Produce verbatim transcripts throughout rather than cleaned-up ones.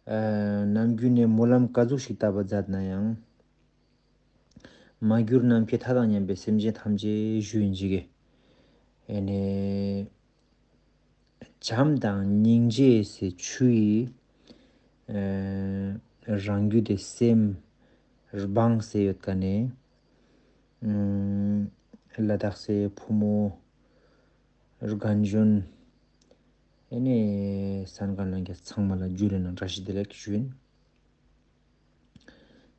ཨ་ནམ་རྒྱུན་ནས་སྨོན་ལམ་ག་ཟུག་ཞིག་བཏབ་པ་མཛད་ན་ཡང་། མ་གྱུར་ནམ་མཁའི་མཐའ་དང་མཉམ་པའི་སེམས་ཅན་ཐམས་ཅད་ཞུ་ཡིན་ཅིག་གི། ཨེ་ནས། བྱམས་དང་སྙིང་རྗེ་ཟེར་ཆུ་ཡིས། ཨེ། རང་རྒྱུད་དེ་སེམས། སྦངས་ཟེར་ཡོད་ཀ་ནས། ཨུམ། ལ་དྭགས་སའི་ཕོ་མོ། རྒན་གཞོན། ཨེ་ནས་གསན་མཁན་རྣམས་ཀྱི་ཚང་མ་ལ་ཇུ་ལེ་ནང་བཀྲ་ཤིས་བདེ་ལེགས་ཞུ་ཡིན།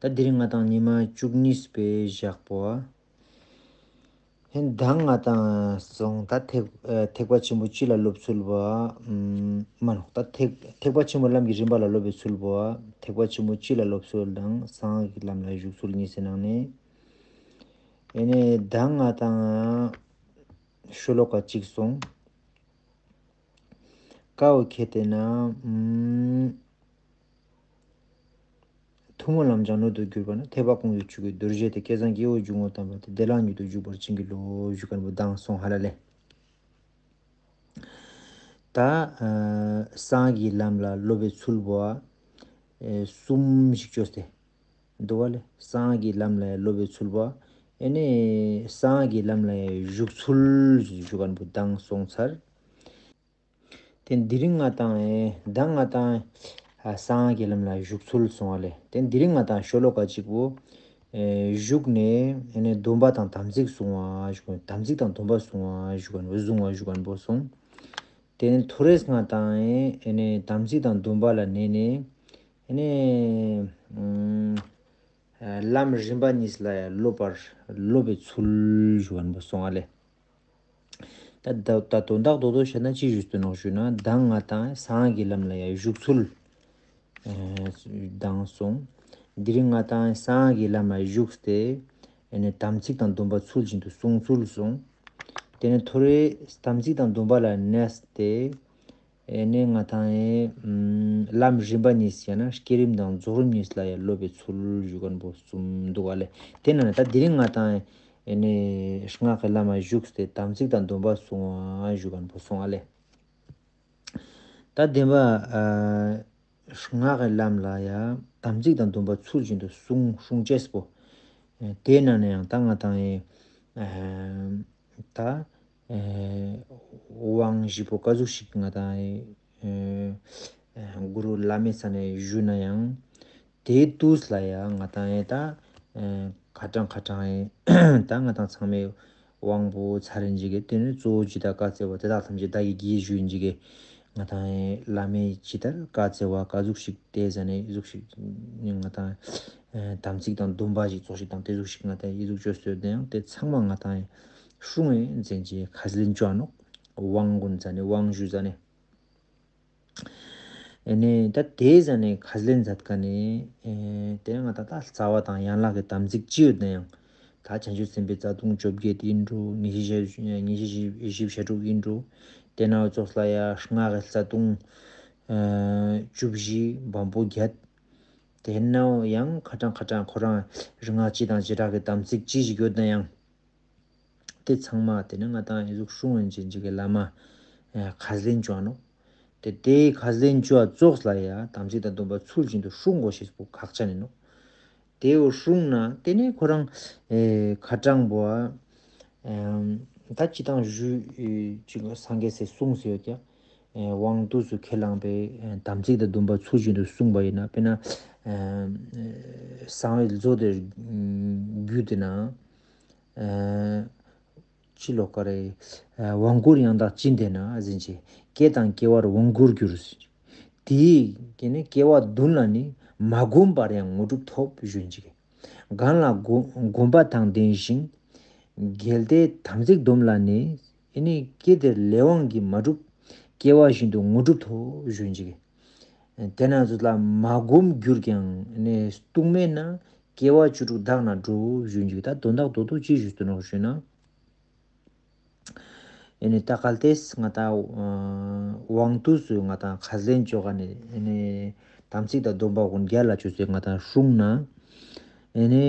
ད་དེ་རིང་ང་དང་ཉི་མ་བཅུ་གཉིས་པའི་ཞག་པོ། ཧན་ད་ང་དང་སོང་ད་ཐེག་ཨ་ཐེག་པ་ཆེན་པོ་སྤྱི་ལ་སློབ་ཚུལ་བ། ཨམ་མ་ནོག་ད་ཐེག་ཐེག་པ་ཆེན་པོ་ལམ་གྱི་རིམ་པ་ལ་སློབ་པའི་ཚུལ་བ། ཐེག་པ་ཆེན་པོ་སྤྱི་ལ་སློབ་ཚུལ་དང་གསང་སྔགས་ཀྱི་ལམ་ལ་ཞུགས་ཚུལ་གཉིས་སེ་ནང་ནས། ཨེ་ནས་ད་ང་དང་ཤོ་ལོ་ཀ་གཅིག་སོང་། ཀའོ་ཁེ་ཏེ་ན། ཨམ། ཐུན་མོང་ལམ་སྦྱངས་སྣོད་དུ་གྱུར་པ་ན། ཐེག་པ་ཀུན་གྱི་ཆོས་ཀྱི་རྡོ་རྗེ་སྟེ། སྐལ་བཟང་སྐྱེ་བོའི་འཇུག་ངོགས་དམ་པ་སྟེ། བདེ་བླག་མྱུར་དུ་འཇུག་པར་བྱིན་གྱིས་རློབས། ཞུ་མཁན་པོ་དང་སོང་ཧ་ལ་ལེ། ད་ཨ་གསང་སྔགས་ཀྱི་ལམ་ལ་སློབ་པའི་ཚུལ་བོ་ཨ་གསུམ་ཞིག་བཅོས་ཏེ་འདུག་བ་ལེ། གསང་སྔགས་ཀྱི་ལམ་ལ་སློབ་པའི་ཚུལ་བོ་ཨ་ཨེ་ནས་གསང་སྔགས་ཀྱི་ལམ་ལ་ཞུགས་ཚུལ་ཞུ་མཁན་པོ་དང་སོང་ཚར། དེ་དེ་རིང་ང་དང་ཨེ་ད་ང་དང་ཨ་གསང་སྔགས་ཀྱི་ལམ་ལ་ཞུགས་ཚུལ་སོང་བ་ལེ། དེ་དེ་རིང་ང་དང་ཤོ་ལོ་ཀ་གཅིག་པོ་ཨེ་ཞུགས་ནས་ཨེ་ནས་སྡོམ་པ་དང་དམ་ཚིག་བསྲུང་བ་ཞུ་ག་དམ་ཚིག་དང་སྡོམ་པ་བསྲུང་བ་ཞུ་ག་བཟུང་བ་ཞུ་ག་པོ་སོང་། དེ་ནས་ཐོ་རེས་ང་དང་ཨེ་ནས་དམ་ཚིག་དང་སྡོམ་པ་ལ་གནས་ནས་ཨེ་ནས་ཨུམ། ལམ་རིམ་པ་གཉིས་ལ་ཡང་སློབ་པར་སློབ་པའི་ཚུལ་ཞུ་བ་པོ་སོང་ཨ་ལེ། ད་ད་ད་དོན་དག་རྡོག་རྡོག་བཤད་ན་ཅི་ཞུས་ཏེ་ནོག་ཞུ་ན་ད་ང་དང་གསང་སྔགས་ཀྱི་ལམ་ལ་ཡང་ཞུགས་ཚུལ་དང་སོང་། དེ་རིང་ང་དང་གསང་སྔགས་ཀྱི་ལམ་ལ་ཞུགས་ཏེ་ཨེ་ནས་དམ་ཚིག་དང་སྡོམ་པ་ཚུལ་བཞིན་དུ་བསྲུང་ཚུལ་སོང་། དེ་ནས་ཐོ་རེ་དམ་ཚིག་དང་སྡོམ་པ་ལ་གནས་ཏེ། ཨེ་ནས་ང་དང་ཨེ་ཨམ་ལམ་རིམ་པ་གཉིས་ཡང་ན་བསྐྱེད་རིམ་དང་རྫོགས་རིམ་གཉིས་ལ་ཡང་སློབ་པའི་ཚུལ་ཞུ་མཁན་པོ་གསུམ་འདུག་བ་ལེ། དེ་ནང་ནས་ད་དེ་རིང་ང་དང་ཨེ་ནས་སྔགས་ཀྱི་ལམ་ལ་ཞུགས་ཏེ་དམ་ཚིག་དང་སྡོམ་པ་བསྲུང་བ་ཞུ་མཁན་པོ་སོང་ཨ་ལེ། ད་བདེན་པ་ཨ་སྔགས་ཀྱི་ལམ་ལ་ཡང་དམ་ཚིག་དང་སྡོམ་པ་ཚུལ་བཞིན་དུ་བསྲུང་བསྲུང་ཅེས་པོ། ཨེ་དེ་ནང་ནས་ཡང་ད་ང་དང་ཨེ་ཨ་ད། ཨེ་དབང་བཞི་པོ་ག་ཟུག་ཞིག་ང་དང་ཨེ་ཨེ་གུ་རུ་བླ་མའི་ས་ནས་ཞུས་ན་ཡང་དེའི་དུས་ལ་ཡང་ང་དང་ཨེ་ད་ཨེ་ཁ་གྲངས་ཁ་གྲངས་ཨེ་ད་ང་དང་ཚང་མའི་དབང་པོ་ཚར་རིན་ཅིག་གི་དེ་ནི་གཙོ་བོ་ཇི་ལྟར་བཀའ་སྩལ་བ་དེ་དག་ཐམས་ཅད་བདག་གིས་བགྱིས་ཞུ་ཡིན་ཅིག་གི་ང་དང་ཨེ་བླ་མས་ཇི་ལྟར་བཀའ་སྩལ་བ་ག་ཟུག་ཞིག་དེ་ཟ་ནས་ཟུག་ཞིག་ང་དང་ཨེ་དམ་ཚིག་དང་སྡོམ་པ་ཞིག་ཚོགས་ཞིག་དང་དེ་ཟུག་ཞིག་ང་དང་ཨེ་ཟུག་བཅོས་སོད་དེ་ཡང་དེ་ཚང་མ་ང་དང་ཨེ། སྲུང་བའི་མཛད་རྗེས་ཁས་ལེན་བཅོ་ནོག་དབང་ཀུན་ཟ་ནས་དབང་ཞུ་ཟ་ནས། ཨེ་ནས་ད་དེ་ཟ་ནས་ཁས་ལེན་མཛད་ཀ་ནས་ཨེ་དེ་ང་ད་ད་རྩ་བ་དང་ཡན་ལག་གི་དམ་ཚིག་ཅི་ཡོད་ན་ཡང་ད་བྱང་ཆུབ་སེམས་དཔའི་རྩ་ལྟུང་བཅོ་བརྒྱད་ཡིན་འགྲོ། ཉི་ཤུ་ཞེ་ཉི་ཤུ་བཞི་བཞི་བྱ་དྲུག་ཡིན་འགྲོ། དེ་ན་ཙོགས་ལ་ཡ་སྔགས་ཀྱི་རྩ་ལྟུང་ཨེ་བཅུ་བཞི་འབུམ་པོ་བརྒྱད། དེ་ན་ཡང་ཁ་གྲངས་ཁ་གྲངས་ཁོ་རང་རིག་སྔགས་སྤྱི་དང་བྱེ་བྲག་གི་དམ་ཚིག་ཅི་ཞིག་ཡོད་ན་ཡང་། དེ་ཚང་མ་དེ་ནི་ང་དང་ཨེ་ཟུག་སྲུང་བའི་འཇིགས་འཇིགས་ཀྱི་བླ་མ་ཨེ་ཁས་ལེན་བཅོ་ནོག་དེ་དེའི་ཁས་ལེན་བཅོ་བ་ཙོགས་ལ་ཡ་དམ་ཚིག་དང་སྡོམ་པ་ཚུལ་བཞིན་དུ་སྲུང་དགོས་ཤེས་པོ་ཁག་ཅན་ཡིན་ནོག་དེ་བོ་སྲུང་ན་དེ་ནས་ཁོ་རང་ཨེ་ཁ་གྲངས་པོ་ཨ་ཨེམ་ད་སྤྱི་དང་ཞུ་ཨེ་ཅིག་སངས་རྒྱས་སྲས་གསུངས་ཟེར་ཡོད་ཀྱང་ཨེ་དབང་དུས་སུ་ཁས་བླངས་པའི་ཨེ་དམ་ཚིག་དང་སྡོམ་པ་ཚུལ་བཞིན་དུ་སྲུང་བ་ཡིན་ན་དཔེར་ན་ཨེ་གསང་བའི་མཛོད་དེ་རྒྱུད་དེ་ན། ཨ་ཅི་ལོ་ཀ་རེ། ཨ་དབང་བསྐུར་ཡང་དག་ཅི་འདོད་ན་ཟིན་ཅིག་སྐྱེ་དང་སྐྱེ་བར་དབང་བསྐུར་གྱུར། དེའི་སྐྱེ་ནས་སྐྱེ་བ་བདུན་ལ་ནི་མ་བསྒོམས་པར་ཡང་དངོས་གྲུབ་ཐོབ་ཞུ་ཡིན་ཅིག་གང་ལ་བསྒོམ་བསྒོམས་པ་དང་ལྡན་ཞིང་། གལ་ཏེ་དམ་ཚིག་སྡོམ་ལ་ནི། ཨེ་ནི་སྐྱེ་དེར་ལས་དབང་གིས་མ་གྲུབ། སྐྱེ་བ་བཞིན་དུ་དངོས་གྲུབ་ཐོབ་ཞུ་ཡིན་ཅིག་དེ་ན་ཚོ་ལ་མ་བསྒོམས་གྱུར་ཀྱང་ནི་ལྟུང་མེད་ན་སྐྱེ་བ་བཅུ་དྲུག་དག་ན་འགྲོ་ཞུ་ཡིན་ཅིག་ད་དོན་དག་རྡོག་རྡོག་ཅི་ཞུས་ཏེ་ནོག་ཞུས་ན། ཨེ་ནི་ད་གལ་ཏེ་ང་ད་དབང་དུས་སུ་ང་ད་ཁས་ལེན་བཅོ་ག་ནས་ཨེ་ནི་དམ་ཚིག་དང་སྡོམ་པ་ཀུན་རྒྱལ་ལ་བཅོས་ཚེ་ང་ད་སྲུང་ན། ཨེ་ནི་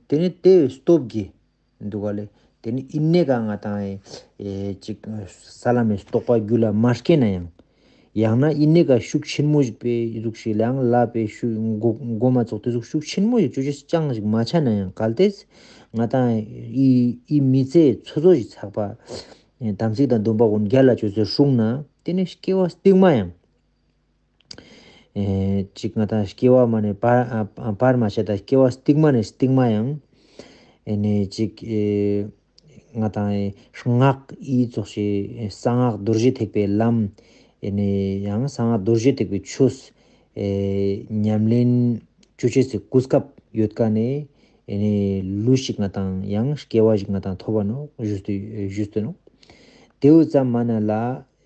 དེ་ནི་དེ་སྟོབས་ཀྱིས་འདུག་ག་ལེ། དེ་ནི་ཨི་ནེ་ག་ང་ད་ཨེ་ཅིག་ས་ལམ་མི་རྟོགས་པ་རྒྱུད་ལ་མ་སྐྱེས་ན་ཡང་། ཡང་ན་ཨི་ནེ་ག་ཤུགས་ཆེན་མོ་ཞིག་པའི་ཨི་ཟུག་ཞིག་ལའང་ལ་པའི་ཤུགས་མགོ་མགོ་མ་ཚོགས་དེ་ཟུག་ཤུགས་ཆེན་མོ་ཞིག་ཅོ་ཅེས་ཅང་ཞིག་མ་ཆ་ན་ཡང་གལ་ཏེ་ང་དང་ཨི་ཨི་མི་ཚེ་ཚོ་ཚོ་ཞིག་ཚགས་པ་དམ་ཚིག་དང་སྡོམ་པ་ཀུན་རྒྱལ་ལ་ཅོ་ཚོ་སྲུང་ན་དེ་ནི་སྐྱེ་བ་སྟིང་མ་ཡང་ཨེ་ཅིག་ང་དང་སྐྱེ་བ་མ་ནས་བར་ཨ་བར་མ་ཆད་ད་སྐྱེ་བ་སྟིང་མ་ནས་སྟིང་མ་ཡང་ཨེ་ནས་ཅིག་ཨེ་ང་དང་ཨེ་སྔགས་ཨི་ཙོགས་ཤིག་གསང་སྔགས་རྡོ་རྗེ་ཐེག་པའི་ལམ་ཨེ་ནས་ཡང་གསང་སྔགས་རྡོ་རྗེ་ཐེག་པའི་ཆོས་ཨེ་ཉམས་ལེན་ཅོ་ཅེས་སི་གོ་སྐབས་ཡོད་ཀ་ནས་ཨེ་ནས་ལུས་ཤིག་ང་དང་ཡང་སྐྱེ་བ་ཞིག་ང་དང་ཐོབ་པ་ནོ་ཞུས་ཏེ་ཞུས་ཏེ་ནོ། དེའུ་ཙམ་མ་ན་ལ།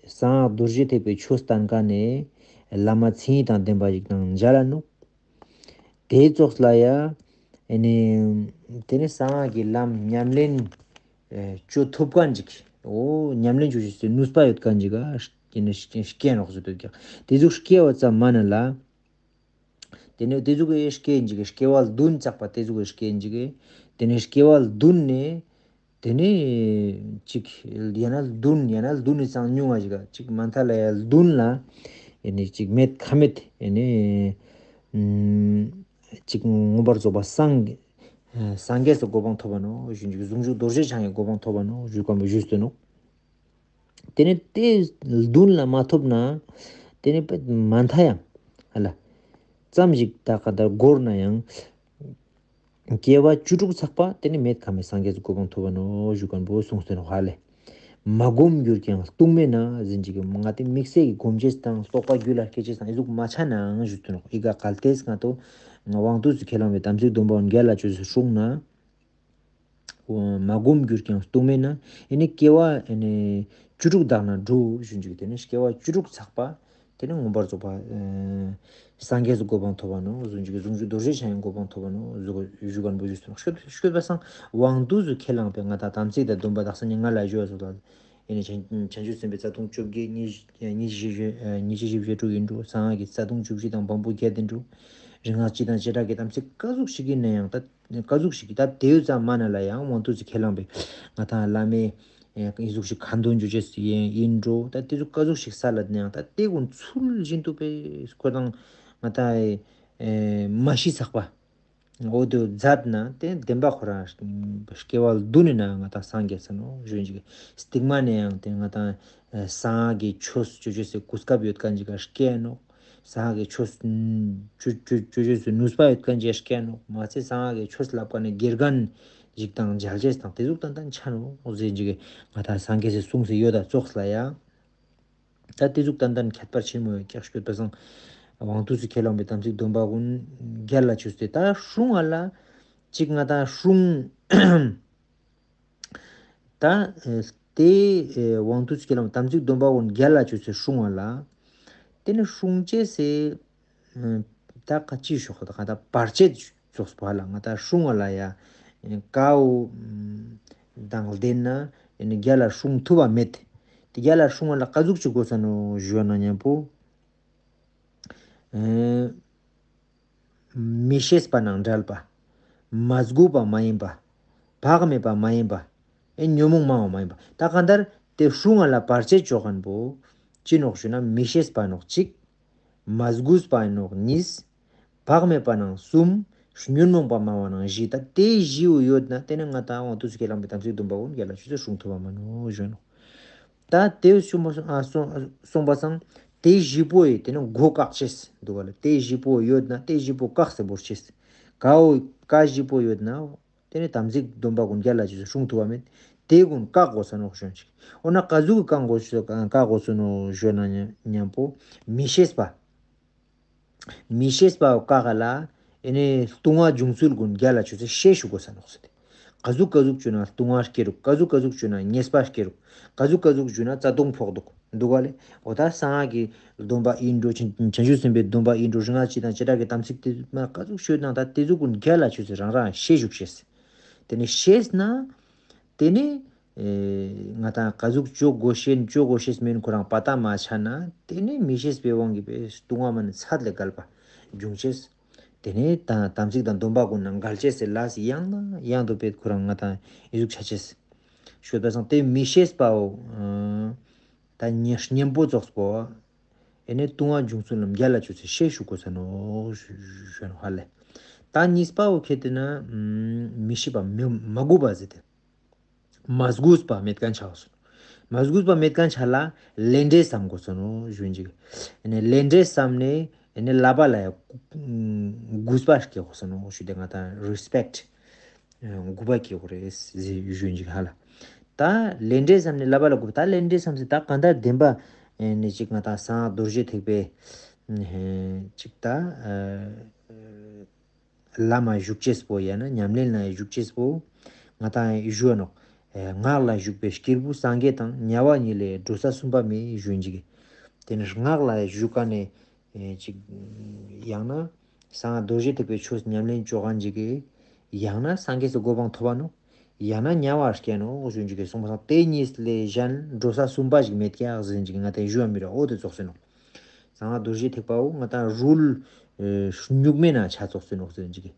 གསང་སྔགས་རྡོ་རྗེ་ཐེག་པའི་ཆོས་བསྟན་མཁན་ནི་བླ་མ་མཚན་ཉིད་དང་ལྡན་པ་ཞིག་དང་མཇལ་ལ་ནུག། དེའི་ཙོགས་ལ་ཡ་ཨེ་ནི་དེ་ནི་གསང་སྔགས་ཀྱི་ལམ་ཉམས་ལེན་ཨེ་ཅོ་ཐུབ་མཁན་ཅིག་འོ་ཉམས་ལེན་ཅོ་ཅེས་སི་ནུས་པ་ཡོད་མཁན་ཅིག་ག་ཨེ་ནི་སྐྱེ་ནོག་ཟེར་དུས་ཀྱང་དེ་ཟུག་སྐྱེ་བ་ཙམ་མ་ན་ལ། དེ་ནས་དེ་ཟུག་གི་སྐྱེ་འཇིག་གི་སྐྱེ་བ་བདུན་བཅག་པ་དེ་ཟུག་གི་སྐྱེ་འཇིག་གི་དེ་ནས་སྐྱེ་བ་བདུན་ནས་དེ་ནས་ཅིག་ཡང་ན་བདུན་ཡང་ན་བདུན་ནས་ཙང་ཉུང་བ་ཞིག་ག་ཅིག་མ་མཐའ་ལ་ཡ་བདུན་ལ་ཡ་ནས་ཅིག་མེད་ཁ་མེད་ཡ་ནས་ཅིག་མངོན་པར་རྫོགས་པ་སངས་སངས་རྒྱས་སུ་གོ་འཕང་ཐོབ་པ་ནོ་ཞུ་འཇིག་གི་ཟུང་འཇུག་རྡོ་རྗེ་འཆང་གི་གོ་འཕང་ཐོབ་པ་ནོ་ཞུ་གམ་པོ་ཞུས་ཏེ་ནོ། དེ་ནས་དེ་བདུན་ལ་མ་ཐོབ་ན་དེ་ནས་དཔེ་མ་མཐའ་ཡང་ཧ་ལ་ཙམ་ཞིག་ད་ག་ད་འགོར་ན་ཡང་སྐྱེ་བ་བཅུ་དྲུག་ཚགས་པ་དེ་ནས་མེད་ཁ་མེད་སངས་རྒྱས་སུ་གོ་འཕང་ཐོབ་པ་ནོ་ཞུ་མཁན་པོ་གསུངས་ཏེ་ནོ་ཧ་ལེ། མ་བསྒོམས་གྱུར་ཀྱང་ལྟུང་མེད་ན་ཟེར་གྱི་ང་དེ་དམིགས་བསལ་གྱི་སྒོམ་བྱེད་དང་རྟོགས་པ་རྒྱུད་ལ་སྐྱེ་བྱེད་དང་ཨི་ཟུག་མ་ཆ་ནའང་ཞུ་ཏེ་ནོ་ཨི་ག་གལ་ཏེ་ང་ཏོ་ང་དབང་དུས་སུ་ཁས་བླངས་པའི་དམ་ཚིག་སྡོམ་པ་འོན་རྒྱལ་ལ་ཆོས་སུ་སྲུང་ན། མ་བསྒོམས་གྱུར་ཀྱང་ལྟུང་མེད་ན། ཨེ་ནི་སྐྱེ་བ་ཨེ་ནི་བཅུ་དྲུག་དག་ན་འགྲོ་ཞུ་འཇིག་དེ་ནི་སྐྱེ་བ་བཅུ་དྲུག་ཚགས་པ་དེ་ནི་མངོན་པར་རྫོགས་པ་སངས་རྒྱས་སུ་གོ་འཕང་ཐོབ་པ་ནོ་ཟུང་འཇུག་གི་ཟུང་འཇུག་རྡོ་རྗེ་འཆང་གི་གོ་འཕང་ཐོབ་པ་ནོ་ཟུ་ཞུ་མཁན་པོ་ཞུས་སོང་། ཤོད་ཤོད་པ་སང་དབང་དུས་སུ་ཁས་བླངས་པའི་ང་དང་དམ་ཚིག་དང་སྡོམ་པ་དག་ས་ནི་ང་ལ་ཞུ་བ་སོགས་དང་ཨེ་ནི་བྱང་ཆུབ་སེམས་དཔའི་རྩ་ལྟུང་བཅོ་བརྒྱད་ཉི་ཤུ་བཞི་བཅུ་ཡིན་འགྲོ། གསང་སྔགས་ཀྱི་རྩ་ལྟུང་བཅུ་བཞི་དང་བམ་པོ་བརྒྱད་དེ་འགྲོ། རིག་སྔགས་སྤྱི་དང་བྱེ་བྲག་གི་དམ་ཚིག་ག་ཟུག་ཞིག་ཡིན་ན་ཡང་ད། ཀ་ཟུག་ཞིག་གིས་ད་དེའུ་ཙམ་མ་ན་ལ་ཡང་དབང་དུས་སུ་ཁས་བླངས་པའི་ང་དང་བླ་མའི་ཨེ་ཨི་ཟུག་ཞིག་ཁ་འདོན་རྒྱུ་ཅེས་ཡིན་ཡིན་འགྲོ། ད་དེ་ཟུག་ཀ་ཟུག་ཞིག་ས་ལ་ནའང་ད་དེ་ཀུན་ཚུལ་བཞིན་དུ་པའི་ཁོ་དང་ང་དང་ཨེ་མ་ཤི་ཚགས་པ་འོ་དེ་མཛད་ན་དེ་བདེན་པ་ཁོ་རང་སྐྱེ་བ་བདུན་ནི་ན་ང་དང་སངས་རྒྱས་ས་ནོ་གཞོན་ཅིག་སྟིང་མ་ནའང་དེ་ང་དང་གསང་སྔགས་ཀྱི་ཆོས་སྤྱོད་ཅེས་སི་གོ་སྐབས་ཡོད་མཁན་ཅིག་ག་སྐྱེ་ནོ། གསང་སྔགས་ཀྱི་ཆོས་སྤྱོད་སྤྱོད་སྤྱོད་ཆོས་སུ་ནུས་པ་ཡོད་མཁན་ཅིག་སྐྱེ་ནོ། མ་ཚད་གསང་སྔགས་ཀྱི་ཆོས་ལབ་མཁན་ནི་དགེ་རྒན་ཞིག་དང་མཇལ་ཅེས་དང་དེ་ཟུག་ཏན་ཏན་ཆ་ནོ་ཟེར་ཅིག་ང་དང་སངས་རྒྱས་སི་གསུངས་སི་ཡོད་ད་ཙོགས་ལ་ཡ། ད་དེ་ཟུག་ཏན་ཏན་ཁྱད་པར་ཆེན་མོ་ཡོད་ཀྱག་ཤོད་པ་སང་དབང་དུས་སུ་ཁས་བླངས་པའི་དམ་ཚིག་སྡོམ་པ་ཀུན་རྒྱལ་ལ་ཆོས་སྟེ་ད་སྲུང་བ་ལ་ཅིག་ང་དང་སྲུང་ད་ཨེ་དེ་ཨེ་དབང་དུས་སུ་ཁས་བླངས་དམ་ཚིག་སྡོམ་པ་ཀུན་རྒྱལ་ལ་ཆོས་སེ་སྲུང་བ་ལ། དེ་ནི་སྲུང་བྱེད་སེ་ཨེ་ད་ཀ་ཅི་ཞོག་ད་ཀ་ད་བར་ཆད་ཙོགས་པ་ལ་ང་ད་སྲུང་བ་ལ་ཡ་ཨེ་ཀའོ་དང་ལྡན་ན་ཨེ་ནི་རྒྱལ་ལ་སྲུང་ཐུབ་པ་མེད། དེ་རྒྱལ་ལ་སྲུང་བ་ལ་ཀ་ཟུག་ཅིག་དགོས་ས་ནོ་ཞུ་ན་མཉམ་པོ། ཨེ། མི་ཤེས་པ་ནང་འབྲེལ་པ། མ་གུས་པ་མ་ཡིན་པ། བག་མེད་པ་མ་ཡིན་པ། ཨེ་ཉོན་མོངས་མང་བ་མ་ཡིན་པ། ད་གང་ལྟར་དེ་སྲུང་བ་ལ་བར་ཆད་ཅོ་མཁན་པོ། ཅི་ནོག་ཞུ་ན་མི་ཤེས་པ་ནོག་གཅིག་མ་གུས་པ་ནོག་གཉིས། བག་མེད་པ་ནང་གསུམ། ཉོན་མོངས་པ་མང་བ་ནང་བཞི། ད་དེ་བཞི་བོ་ཡོད་ན་དེ་ནི་ང་དང་དབང་དུས་སུ་ཁས་བླངས་པའི་དམ་ཚིག་སྡོམ་པ་ཀུན་རྒྱལ་ལ་ཆོས་སེ་སྲུང་ཐུབ་པ་མ་ནོ་ཞུ་ནོ། ད་དེ་གསུངས་པ་སོང་ཨ་སོང་སོང་པ་སང་དེ་བཞི་པོ་ཡི་དེ་ནི་མགོ་བཀག་ཅེས་འདུག་ག་ལ། དེ་བཞི་པོ་ཡོད་ན་དེ་བཞི་པོ་བཀག་སེ་བོར་ཅེས། ཀའོ་ཀ་བཞི་པོ་ཡོད་ན་དེ་ནི་དམ་ཚིག་སྡོམ་པ་ཀུན་རྒྱལ་ལ་ཆོས་སེ་སྲུང་ཐུབ་པ་མེད། དེ་ཀུན་བཀག་དགོས་ས་ནོ་ཞུ་ཅིག་འོ་ན་ཀ་ཟུག་གི་བཀག་དགོས་ས་བཀག་དགོས་ས་ནོ་ཞུ་ན་མཉམ་པོ་མི་ཤེས་པ། མི་ཤེས་པ་བཀག་ལ། ཨེ་ནི་ལྟུང་བ་འབྱུང་ཚུལ་ཀུན་རྒྱལ་ལ་ཆོས་སེ་ཤེས་ཞུ་དགོས་ས་ནོག་ཟེར་ཏེ། ཀ་ཟུག་ཀ་ཟུག་བཅོས་ན་ལྟུང་བ་སྐྱེ་རུག་ཀ་ཟུག་ཀ་ཟུག་བཅོས་ན་ཉེས་པ་སྐྱེ་རུག་ཀ་ཟུག་ཀ་ཟུག་བཅོས་ན་རྩ་ལྟུང་ཕོག་འདུག་འདུག་ག་ལེ། འོ་ད་གསང་སྔགས་ཀྱི་སྡོམ་པ་ཡིན་འགྲོ་བྱང་ཆུབ་སེམས་དཔའི་སྡོམ་པ་ཡིན་འགྲོ་རིག་སྔགས་སྤྱི་དང་བྱེ་བྲག་གི་དམ་ཚིག་དེ་མ་ཀ་ཟུག་ཤོད་ན་ད་དེ་ཟུག་ཀུན་རྒྱལ་ལ་ཆོས་སེ་རང་རང་ཤེས་ཞུ་ཤེས། དེ་ནི་ཤེས་ན། དེ་ནི། ཨེ་ང་དང་ཀ་ཟུག་བཅོ་དགོས་ཤེས་བཅོ་དགོས་ཤེས་མིན་ཁོ་རང་པ་ཏ་མ་ཆ་ན་དེ་ནི་མི་ཤེས་པའི་དབང་གིས་པའི་ལྟུང་བ་མ་ནི་ཚད་ལས་བརྒལ་བ་འབྱུང་ཤེས། དེ་ནི་དང་དམ་ཚིག་དང་སྡོམ་པ་ཀུན་ནང་འགལ་ཅེས་སེ་ལ་སི་ཡང་ན་ཡང་དུ་པའི་ཁོ་རང་ང་དང་ཨི་ཟུག་ཆ་ཅེས། ཤོད་པ་སང་དེ་མི་ཤེས་པའོ། ད་ཉེ་གཉེན་པོ་ཙོགས་པོ། ཨེ་ནས་ལྟུང་བ་འབྱུང་ཚུལ་རྣམས་རྒྱལ་ལ་བཅོས་ཚུལ་ཤེས་ཞུ་དགོས་ས་ནོ་ཞུ་ཞུ་ནོ་ཧ་ལེ། ད་གཉིས་པའོ་ཁེ་ཏེ་ན་མི་ཤེས་པ་མི་མ་གུས་པ་ཟེར་ཏེ། མ་གུས་པ་མེད་མཁན་ཆགས་སོང་། མ་གུས་པ་མེད་མཁན་ཆ་ལ་ལས་འབྲས་བསམ་དགོས་ས་ནོ་ཞུ་འཇིག་ཨེ་ནས་ལས་འབྲས་བསམ་ནས་ཨེ་ནས་བསླབ་པ་ལ་ཡ་གུས་པ་སྐྱེ་དགོས་ས་ནོ་ཞུ་དེ་ང་ད་རེ་སི་པེག་ཊི། གུས་པ་སྐྱེ་དགོས་རེད་ཟེར་ཞུ་འཇིག་ཧ་ལ། ད་ལས་འབྲས་བསམ་ནས་བསླབ་པ་ལ་གུས་པ། ད་ལས་འབྲས་བསམ་ཟེར་ད་གང་ལྟར་བདེན་པ་ནས་ཅིག་ང་ད་གསང་སྔགས་རྡོ་རྗེ་ཐེག་པའི་ཅིག་ད་ལམ་ལ་ཞུགས་ཅེས་པོ་ཡང་ན་ཉམས་ལེན་ལ་ཞུགས་ཅེས་པོ་ང་ད་ཞུ་ནོ། སྔགས་ལ་ཞུགས་པའི་སྐྱེས་བུ་སངས་རྒྱས་དང་དམྱལ་བ་གཉིས་ལས་འགྲོ་ས་གསུམ་པ་མེད་ཞུ་འཇིག་དེ་ནི་སྔགས་ལ་ཞུགས་ཀ་ནས། ཨེ་ཅིག་ཡང་ན་གསང་སྔགས་རྡོ་རྗེ་ཐེག་པའི་ཆོས་ཉམས་ལེན་བཅོ་མཁན་ཅིག་གིས་ཡང་ན་སངས་རྒྱས་སུ་གོ་འཕང་ཐོབ་པ་ནོ། ཡང་ན་དམྱལ་བར་སྐྱེ་ནོ་ཞུ་འཇིག་གིས་གསུངས་པ་དང་དེ་གཉིས་ལས་གཞན་འགྲོ་ས་གསུམ་པ་ཞིག་མེད་ཀྱག་ཟེར་འཇིག་ང་དེ་ཞུ་བ་མི་ར་ཨོ་དེ་ཙོགས་ཟེར་ནོ། གསང་སྔགས་རྡོ་རྗེ་ཐེག་པའོ་ང་ད་རུལ་སྨྱུག་མེད་ན་ཆ་ཙོགས་ཟེར་ནོ་ཟེར་འཇིག་གིས།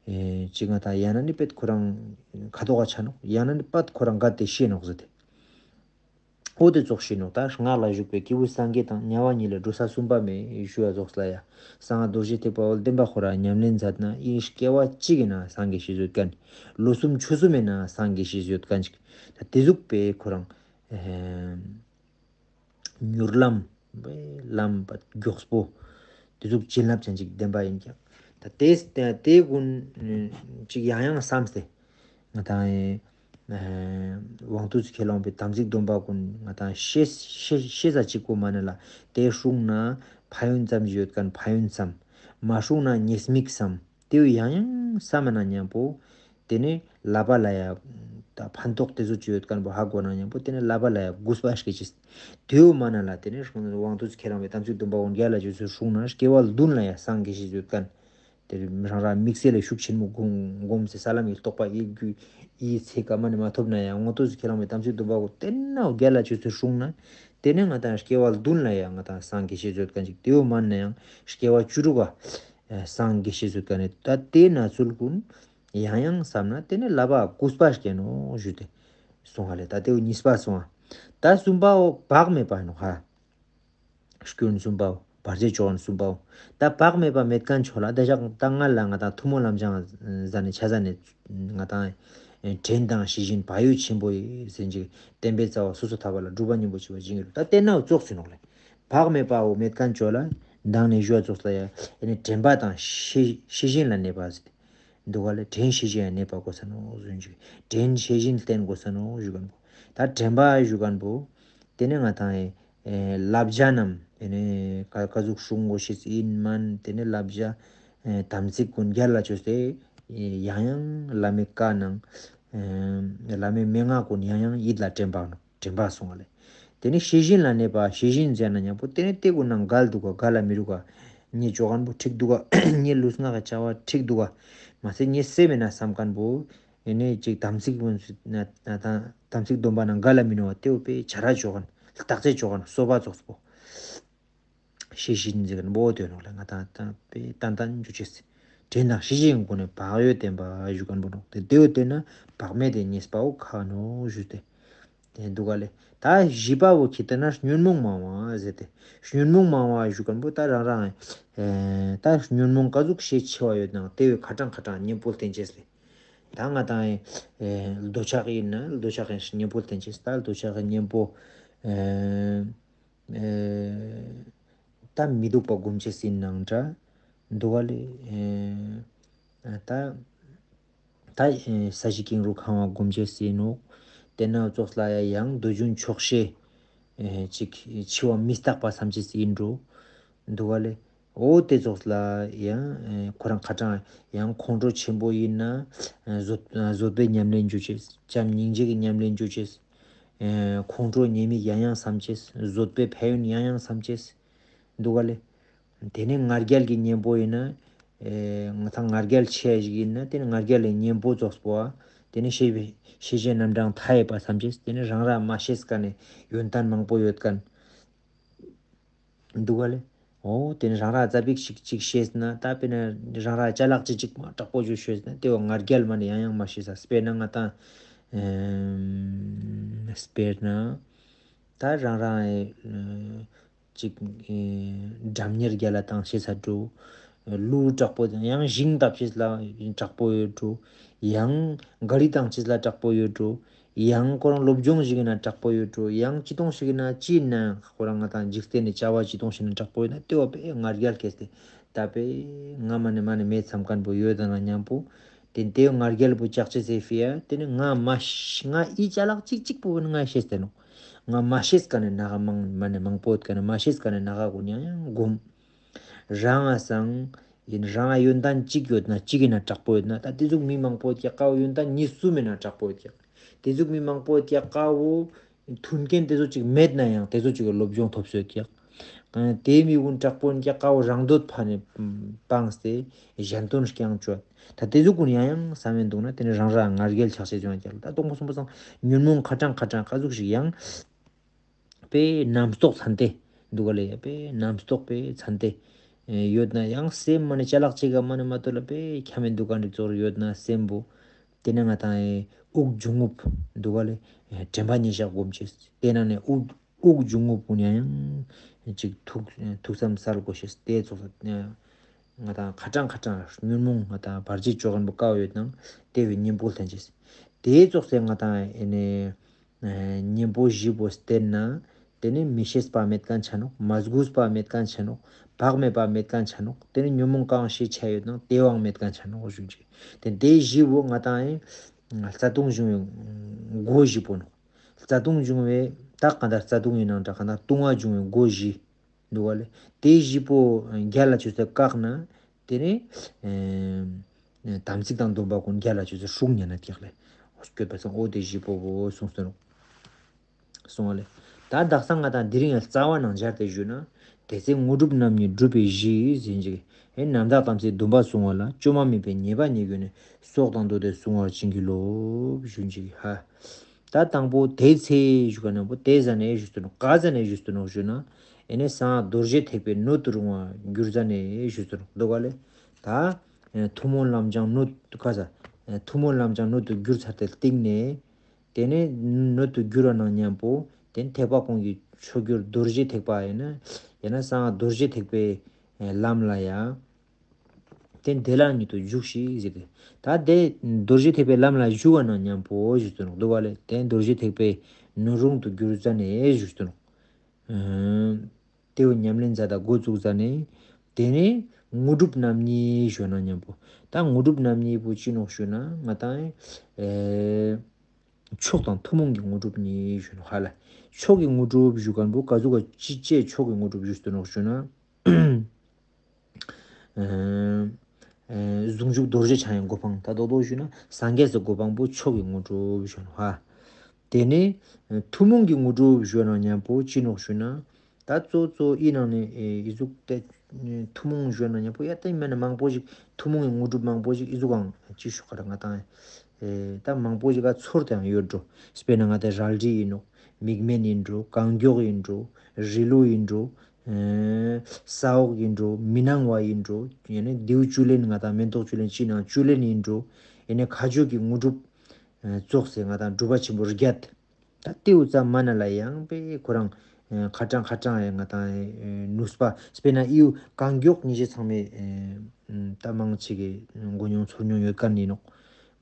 ཨེ་ཅིག་ང་ད་ཡང་ན་ནི་པད་ཁོ་རང་ཁ་དོག་ག་ཆ་ནོ། ཡང་ན་ནི་པད་ཁོ་རང་ག་དེ་ཤེས་ནོ་ཟེར་ཏེ། ཨོ་དེ་ཙོགས་ཤེས་ནོ། ད་སྔགས་ལ་ཞུགས་པའི་སྐྱེས་བུ་སངས་རྒྱས་དང་དམྱལ་བ་གཉིས་ལས་འགྲོ་ས་གསུམ་པ་མེད་ཞུ་བ་ཙོགས་ལ་ཡ། གསང་སྔགས་རྡོ་རྗེ་ཐེག་པ་འོ་བདེན་པ་ཁོ་ར་ཉམས་ལེན་མཛད་ན་ཨི་སྐྱེ་བ་གཅིག་ཡིན་ན་སངས་རྒྱས་ཤེས་ཡོད་མཁན། ལོ་གསུམ་ཕྱོགས་གསུམ་ཡིན་ན་སངས་རྒྱས་ཤེས་ཡོད་མཁན་ཅིག་ད་དེ་ཟུག་པའི་ཁོ་རང་མྱུར་ལམ་ལམ་པ་མགྱོགས་པོ་དེ་ཟུག་བྱིན་རླབས་ཅན་ཅིག་ལྡན་པ་ཡིན་ཀྱང་། ད་དེ་དེ་ཀུན་ཅིག་ཡང་ཡང་བསམ་སྟེ། ང་དང་ཨེ་དབང་དུས་ཁས་བླངས་པའི་དམ་ཚིག་སྡོམ་པ་ཀུན་ང་དང་ཤེས་ཤེས་ཤེས་ས་གཅིག་པོ་མ་ནི་ལ་དེ་སྲུང་ན་ཕན་ཡོན་ཙམ་ཞིག་ཡོད་མཁན་ཕན་ཡོན་བསམ། མ་སྲུང་ན་ཉེས་དམིགས་བསམ། དེ་བས་ཡང་ཡང་བསམ་མ་ན་མཉམ་པོ་དེ་ནི་བསླབ་པ་ལ་ཡ་ད་ཕན་ཐོགས་དེ་ཚོ་ཅི་ཡོད་མཁན་པོ་ཧ་གོ་ན་མཉམ་པོ་དེ་ནི་བསླབ་པ་ལ་ཡ་གུས་པ་སྐྱེ་ཅིག་དེ་བས་མ་ན་ལ་དེ་ནི་དབང་དུས་ཁས་བླངས་པའི་དམ་ཚིག་སྡོམ་པ་ཀུན་རྒྱལ་ལ་བཅོས་ཚུལ་སྲུང་ན་སྐྱེ་བ་བདུན་ལ་ཡ་སངས་རྒྱས་ཤེས་ཡོད་མཁན། དེར་རང་རང་དམིགས་བསལ་ལ་ཤུགས་ཆེན་མོ་སྒོམ་སྒོམ་སྟེ་ས་ལམ་གྱི་རྟོགས་པ་ཡིད་རྒྱུད་ཡིད་ཚེ་ཀ་མ་ནས་མ་ཐོབ་ན་ཡང་དབང་དུས་སུ་ཁས་བླངས་པའི་དམ་ཚིག་སྡོམ་པ་གོ་དེ་ན་རྒྱལ་ལ་བཅོས་ཚུལ་སྲུང་ན། དེ་ནས་ང་དང་སྐྱེ་བ་བདུན་ལ་ཡང་ང་དང་སངས་རྒྱས་ཤེས་ཡོད་མཁན་ཅིག་དེའུ་མ་ན་ཡང་སྐྱེ་བ་བཅུ་དྲུག་ག་སངས་རྒྱས་ཤེས་ཡོད་མཁན་ནི་ད་དེ་ན་ཚུལ་ཀུན་ཡང་ཡང་བསམ་ན་དེ་ནས་བསླབ་པ་གུས་པ་སྐྱེ་ནོ་ཞུ་སྟེ་གསུང་བ་ལས། ད་དེའུ་གཉིས་པ་སོང་བ། ད་གསུམ་པའོ་བག་མེད་པ་ནོ་ཧ། སྐྱོན་གསུམ་པའོ། བར་ཆད་གཅོད་མཁན་གསུམ་པའོ། ད་བག་མེད་པ་མེད་མཁན་ཆོ་ལ་ད་ཞག་ད་ང་ལ་ང་དང་ཐུན་མོང་ལམ་སྦྱང་ཟ་ནས་ཆ་ཟ་ནས་ང་དང་དྲན་དང་ཤེས་བཞིན་བག་ཡོད་ཆེན་པོ་ཡིས་ཟེར་གྱི་བསྟན་པའི་རྩ་བ་སོ་སོ་ཐར་པ་ལ་སྒྲུབ་པ་སྙིང་པོ་བྱེད་པ་སྦྱིན་གྱི་རུ་ད་དེ་ན་ཙོགས་ཟེར་ནོག་ལེ། བག་མེད་པའོ་མེད་མཁན་ཆོ་ལ་མདང་ནས་ཞུ་བ་ཙོགས་ལ་ཡ་ཨེ་ནི་དྲན་པ་དང་ཤེས་ཤེས་བཞིན་ལ་གནས་པ་ཟེར། འདུག་ག་ལས་དྲན་ཤེས་བཞིན་ཡང་གནས་པ་དགོས་ས་ནོ་ཟུན་ཅིག་དྲན་ཤེས་བཞིན་བསྟེན་དགོས་ས་ནོ་ཞུ་མཁན་པོ། ད་དྲན་པ་ཞུ་མཁན་པོ། དེ་ནས་ང་དང་ཨེ་བསླབ་བྱ་རྣམས་ཨེ་ནས་ཀ་ཀ་ཟུག་སྲུང་དགོས་ཤེས་ཡིན་མན། དེ་ནས་བསླབ་བྱ་ཨེ་དམ་ཚིག་ཀུན་རྒྱལ་ལ་བཅོས་ཏེ་ཡང་ཡང་བླ་མའི་བཀའ་གནང་། ཨེ་བླ་མའི་མན་ངག་ཀུན་ཡང་ཡང་ཡིད་ལ་དྲན་པ་ནོ། དྲན་པ་སོང་བ་ལས། དེ་ནས་ཤེས་བཞིན་ལ་གནས་པ་ཤེས་བཞིན་ཟེར་ན་མཉམ་པོ་དེ་ནས་དེ་ཀུན་ནང་འགལ་འདུག་ག་འགལ་ལ་མི་རུག་ག་ངའི་ཅོ་མཁན་པོ་འགྲིག་འདུག་ག་ངའི་ལུས་ངག་གི་བྱ་བ་འགྲིག་འདུག་ག་མ་ཚད་ངའི་སེམས་མེད་ན་བསམ་མཁན་པོ། ཡིན་ནའི་ཅིག་དམ་ཚིག་ཀུན་ན་ན་དང་དམ་ཚིག་སྡོམ་པ་ནང་འགལ་ལ་མི་ནུས་པ་དེ་བོ་པས་བྱ་ར་ཅོ་མཁན་བརྟག་དཔྱད་ཅོ་མཁན་གསོ་བ་ཙོགས་པོ། ཤེས་བཞིན་ཟེར་མཁན་པོ་དོན་ནོ་ལ་ང་དང་དང་པས་ཏན་ཏན་འཇུ་ཅེས། དྲན་དང་ཤེས་བཞིན་སྒོ་ནས་བག་ཡོད་བསྟེན་པ་ཞུ་མཁན་པོ་ནོ། དེ་དེ་བོ་དེ་ན་བག་མེད་དེ་ཉེས་པའོ་ཁ་ནོ་ཞུ་སྟེ། དེ་འདུག་ག་ལས། ད་བཞི་པ་བོ་ཁྱེད་ལྟ་ན་ཉོན་མོངས་མང་བ་ཟེར་ཏེ། ཉོན་མོངས་མང་བ་ཞུ་མཁན་པོ་ད་རང་རང་ཨེ་ད་ཉོན་མོངས་ག་ཟུག་ཤས་ཆེ་བ་ཡོད་ནང་དེ་བས་ཁ་གྲངས་ཁ་གྲངས་གཉེན་པོ་བསྟེན་ཅེས་ལས། ད་ང་དང་ཨེ་འདོད་ཆགས་ཡིན་ན་འདོད་ཆགས་ཡིན་ཞིག་གཉེན་པོ་བསྟེན་ཅེས། ད་འདོད་ཆགས་ཀྱི་གཉེན་པོ་ཨེ་ཨེ་ད་མི་སྡུག་པ་སྒོམ་ཅེས་ཡིན་ནང་འདྲ། འདུག་ག་ལས་ཨེ་ད། ད་ས་གཞི་ཀེང་རུས་གང་བ་སྒོམ་ཅེས་ཡིན་ནོ། དེ་ན་ཙོགས་ལ་ཡང་འདོད་འབྱུང་ཆོག་ཤེས་ཅིག་འཆི་བ་མི་རྟག་པ་བསམ་ཅེས་ཡིན་འགྲོ། འདུག་ག་ལས། འོ་དེ་ཙོགས་ལ་ཡང་ཁོ་རང་ཁ་གྲངས་ཡང་ཁོང་ཁྲོ་ཆེན་པོ་ཡིན་ན་བཟོད་བཟོད་པའི་ཉམས་ལེན་འཇུ་ཅེས། བྱམས་སྙིང་རྗེ་གི་ཉམས་ལེན་འཇུ་ཅེས། ཁོང་ཁྲོ་ཉེས་དམིགས་ཡང་ཡང་བསམ་ཅེས། བཟོད་པའི་ཕན་ཡོན་ཡང་ཡང་བསམ་ཅེས། འདུག་ག་ལས། དེ་ནས་ང་རྒྱལ་གྱི་གཉེན་པོ་ཡིན་ན། ཨེ་ང་ཚང་ང་རྒྱལ་ཆེ་ཞིག་ཡིན་ན་དེ་ནི་ང་རྒྱལ་ལས་གཉེན་པོ་རྫོགས་པོ། དེ་ནི་ཤེས་ཤེས་བྱའི་རྣམ་གྲངས་མཐའ་ཡས་པ་བསམ་ཅེས། དེ་ནི་རང་ར་མ་ཤེས་མཁན་ནི་ཡོན་ཏན་མང་པོ་ཡོད་མཁན་འདུག་ག་ལས། འོ་དེ་ནི་རང་ར་ཙ་པིག་ཞིག་ཅིག་ཤེས་ན་ད་དཔེར་ན་རང་ར་ཅ་ལག་ཅིག་ཅིག་མ་དྲག་པོ་ཅིག་ཤེས་ན་དེ་བ་ང་རྒྱལ་མ་ནི་ཡང་ཡང་མ་ཤེས་ས། དཔེར་ན་ང་དང་ཨེམ་དཔེར་ན་ད་རང་རང་ཨེ། ཅིག་ཨེ་སྒྲ་སྙན་རྒྱབ་ལ་བཏང་ཤེས་ས་འགྲོ། གླུ་དྲག་པོ་དང་ཡང་ཞིང་བཏབ་ཤེས་ལ་དྲག་པོ་ཡོད་འགྲོ། ཡང་ག་རི་བཏང་ཤེས་ལ་དྲག་པོ་ཡོད་འགྲོ། ཡང་ཁོ་རང་སློབ་སྦྱོང་ཞིག་ཡིན་ན་དྲག་པོ་ཡོད་འགྲོ། ཡང་ཅི་གཏོང་ཞིག་ཡིན་ན་ཅི་ཡིན་ན་ཁོ་རང་ང་དང་འཇིག་རྟེན་ནས་བྱ་བ་ཅི་གཏོང་ཞིག་ཡིན་ན་དྲག་པོ་ཡོད་ན་དེ་བ་པས་ང་རྒྱལ་སྐྱེས་ཏེ་ད་པས་ང་མ་ནས་མ་ནས་མེད་མཚམས་མཁན་པོ་ཡོད་དང་ན་མཉམ་པོ། དེ་དེ་ང་རྒྱལ་པོ་ལྕགས་ཅི་ཟེར་ཕི་ཡ། དེ་ནི་ང་མ་ཤ་ང་ཨི་ཅ་ལག་ཅིག་ཅིག་པོ་ང་ཤེས་ཏེ་ནོ། ང་མ་ཤེས་ཀ་ནས་ན་ག་མང་མ་ནས་མང་པོ་ཡོད་ཀ་ནས་མ་ཤེས་ཀ་ནས་ན་ག་གོ་ཉང་ཡང་སྒོམ། རང་ང་སང་ཡིན་རང་ང་ཡོན་ཏན་གཅིག་ཡོད་ན་གཅིག་ཡིན་ན་དྲག་པོ་ཡོད་ན་ད་དེ་ཟུག་མི་མང་པོ་ཡོད་ཀྱག་ཀ་བོ་ཡོན་ཏན་གཉིས་གསུམ་ཡིན་ན་དྲག་པོ་ཡོད་ཀྱག་དེ་ཟུག་མི་མང་པོ་ཡོད་ཀྱག་ཀ་བོ། མཐུན་རྐྱེན་དེ་ཚོ་ཅིག་མེད་ན་ཡང་དེ་ཚོ་ཅིག་གི་སློབ་སྦྱོང་ཐོབ་སོད་ཀྱག་དེ་མི་ཀུན་དྲག་པོ་ཀྱག་ཀ་བོ་རང་འདོད་ཕ་ནས་སྤངས་ཏེ་གཞན་དོན་རྐྱང་བཅོས། ད་དེ་ཚོ་ཀུན་ཡང་ཡང་བསམ་མེད་འདུག་ན་དེ་ནི་རང་རང་ང་རྒྱལ་ཆགས་ཆེ་བྱུང་ཀྱག་ད་སྟོང་པ་སོང་པ་སང་ཉོན་མོངས་ཁ་གྲངས་ཁ་གྲངས་ཀ་ཟུག་ཞིག་ཡང་པའི་རྣམ་རྟོག་ཚན་ཏེ་འདུག་ག་ལས་པའི་རྣམ་རྟོག་པའི་ཚན་ཏེ་ཡོད་ན་ཡང་སེམས་མ་ནས་ཅ་ལག་ཅིག་ག་མ་ནས་མ་གཏོགས་ལ་པའི་ཁྱ་མེད་འདུག་ག་འདྲི་ཚོར་ཡོད་ན་སེམས་པོ། དེ་ནས་ང་དང་ཨེ་དབུགས་འབྱུང་རྔུབ་འདུག་ག་ལས་དྲན་པ་ཉེར་བཞག་སྒོམ་བྱེད། དེ་ནང་ནས་དབུགས་དབུགས་འབྱུང་རྔུབ་ཀུན་ཡང་ཡང་ཅིག་ཐུགས་ཐུགས་བསམ་གསལ་དགོས་ཤེས་དེ་ཚོགས་ས་ང་དང་ཁ་གྲངས་ཁ་གྲངས་ཉོན་མོངས་ང་དང་བར་ཆད་བཅོ་མཁན་པོ་དཀའ་བ་ཡོད་ནང་དེ་བས་གཉེན་པོ་ལྷན་ཅེས། དེ་ཚོགས་སེ་ང་དང་ཨེ་ནས་གཉེན་པོ་བཞི་པོ་བསྟེན་ན། དེ་ནི་མི་ཤེས་པ་མེད་མཁན་ཆ་ནོག་མ་སྒུགས་པ་མེད་མཁན་ཆ་ནོག་བག་མེད་པ་མེད་མཁན་ཆ་ནོག་དེ་ནི་ཉོན་མོངས་གང་ཞིག་ཆ་ཡོད་ན་དེ་བའང་མེད་མཁན་ཆ་ནོག་ཞུ་རྒྱུ། དེ་དེ་བཞི་བོ་ང་དང་ཨེ་རྩ་ལྟུང་བྱུང་བའི་སྒོ་བཞི་པོ་ནོག་རྩ་ལྟུང་བྱུང་བའི་ད་གང་ལྟར་རྩ་ལྟུང་ཡིན་ནང་འདྲ་གང་ལྟར་ལྟུང་བ་བྱུང་བའི་སྒོ་བཞི་འདུག་བ་ལས་དེ་བཞི་པོ་རྒྱལ་ལ་ཆུ་ཚོད་བཀག་ན་དེ་ནི་དམ་ཚིག་དང་སྡོམ་པ་ཀུན་རྒྱལ་ལ་ཆུ་ཚོད་ཧྲུག་ཉན་ན་ཐེག་ལས་སྐྱོད་པ་སང་འོ་དེ་བཞི་པོ་བོ་གསུངས་སོ་ནོག་གསུང་བ་ལས། ད་དག་ས་ང་དང་དེ་རིང་ཡང་རྩ་བ་ནང་སྦྱར་ཏེ་ཞུས་ན། དེ་ཚེ་དངོས་གྲུབ་རྣམ་གཉིས་སྒྲུབ་པའི་གཞི་ཟིན་ཅིག་ཨེ་རྣམ་དག་དམ་ཚིག་སྡོམ་པ་བསྲུང་བ་ལ་བཅོས་མ་མེད་པའི་ཉེས་པ་ཉེས་གྱུར་ནས་སྲོག་དང་བསྡོས་ཏེ་བསྲུང་བར་བྱིན་གྱིས་རློབས་ཞུ་ཅིག་ཧ། ད་དང་པོ་དེ་ཚེ་ཞུ་ག་ན་པོ་དེ་ཟ་ནས་ཞུ་སྟོན་ག་ཟ་ནས་ཞུ་སྟོན་ཞུ་ན། ཨེ་ནས་སང་རྡོ་རྗེ་ཐེག་པའི་སྣོད་དུ་རུང་བ་གྱུར་ཟ་ནས་ཞུ་སྟོན་འདུག་ག་ལས། ད་ཐུན་མོང་ལམ་སྦྱང་སྣོད་དུ་ཁ་ས་ཐུན་མོང་ལམ་སྦྱང་སྣོད་དུ་གྱུར་ཚར་ཏེ་སྟེང་ནས། དེ་ནས་སྣོད་དུ་གྱུར་བ་ནང་མཉམ་པོ་དེ་ཐེག་པ་གོང་གི་མཆོག་གྱུར་རྡོ་རྗེ་ཐེག་པ་ཡིན་ན་ཡང་ན་སང་རྡོ་རྗེ་ཐེག་པའི་ལམ་ལ་ཡང་དེ་དེ་ལ་ཉིད་དུ་འཇུག་ཤིག་ཟེར་ཏེ། ད་དེ་རྡོ་རྗེ་ཐེག་པའི་ལམ་ལ་ཞུགས་པ་ནང་མཉམ་པོ་ཞུ་སྟོན་འདུག་བ་ལས་དེ་རྡོ་རྗེ་ཐེག་པའི་སྣོད་རུང་དུ་གྱུར་ཙ་ནས་ཞུ་སྟོན། དེ་བས་ཉམས་ལེན་མཛད་དང་འགོ་བཙུགས་ཙ་ནས། དེ་ནས་དངོས་གྲུབ་རྣམ་གཉིས་ཞུ་ན་མཉམ་པོ། ད་དངོས་གྲུབ་རྣམ་གཉིས་པོ་ཅི་ནོག་ཞུ་ན་ང་དང་ཨེ། མཆོག་དང་ཐུན་མོང་གི་དངོས་གྲུབ་གཉིས་ཞུ་ནོག་ཧ་ལ། མཆོག་གི་དངོས་གྲུབ་ཞུ་མཁན་པོ་ག་ཟུག་ག་ཅི་བཅས་མཆོག་གི་དངོས་གྲུབ་ཞུ་སྟོན་ནོག་ཞུ་ན། ཨེ། ཨེ། ཟུང་འཇུག་རྡོ་རྗེ་འཆང་ཡང་གོ་འཕང་ད་རྡོག་རྡོག་ཞུ་ན་སངས་རྒྱས་སུ་གོ་འཕང་པོ་མཆོག་གི་དངོས་གྲུབ་ཞུ་ནོག་ཧ། དེ་ནས་ཐུན་མོང་གི་དངོས་གྲུབ་ཞུ་ན་མཉམ་པོ་ཅི་ནོག་ཞུ་ན། ད་གཙོ་གཙོ་ཨི་ནང་ནས་ཨེ་ཨི་ཟུག་དེ་ཐུན་མོང་ཞུ་ན་མཉམ་པོ་ཡ་ད་མེད་ན་མང་པོ་ཞིག་ཐུན་མོང་གི་དངོས་གྲུབ་མང་པོ་ཞིག་ཨི་ཟུག་ཨང་ཅི་ཞུ་ག་ར་ང་དང་ཨེ་ད་མང་པོ་ཞིག་ག་ཚོར་དང་ཡོད་འགྲོ། དཔེར་ན་ང་དང་རལ་གྲི་ཡིན་ནོག་མིག་སྨན་ཡིན་འགྲོ། རྐང་མགྱོགས་ཡིན་འགྲོ། རི་ལུ་ཡིན་འགྲོ། ཨེ་ས་འོག་ཡིན་འགྲོ། མི་སྣང་བ་ཡིན་འགྲོ། ཡང་ན་རྡེའུ་བཅུད་ལེན་ང་དང་མེན་ཏོག་བཅུད་ལེན་ཅི་ནང་བཅུད་ལེན་ཡིན་འགྲོ། ཡང་ན་ཁ་སྦྱོར་གྱི་དངོས་གྲུབ། ཨེ་ཙོགས་སེ་ང་དང་སྒྲུབ་པ་ཆེན་པོ་བརྒྱད། ད་ཏེའུ་ཙམ་མ་ན་ལ་ཡང་པས་ཁོ་རང་ཨེ་ཁ་གྲངས་ཁ་གྲངས་ཡང་ང་དང་ཨེ་ནུས་པ་དཔེར་ན་ཨིའུ་རྐང་མགྱོགས་ཉིན་བྱེད་ཚང་མས་ཨེ་ད་མང་ཆེ་གི་མགོ་མྱོང་ཚོར་མྱོང་ཡོད་མཁན་ཡིན་ནོག་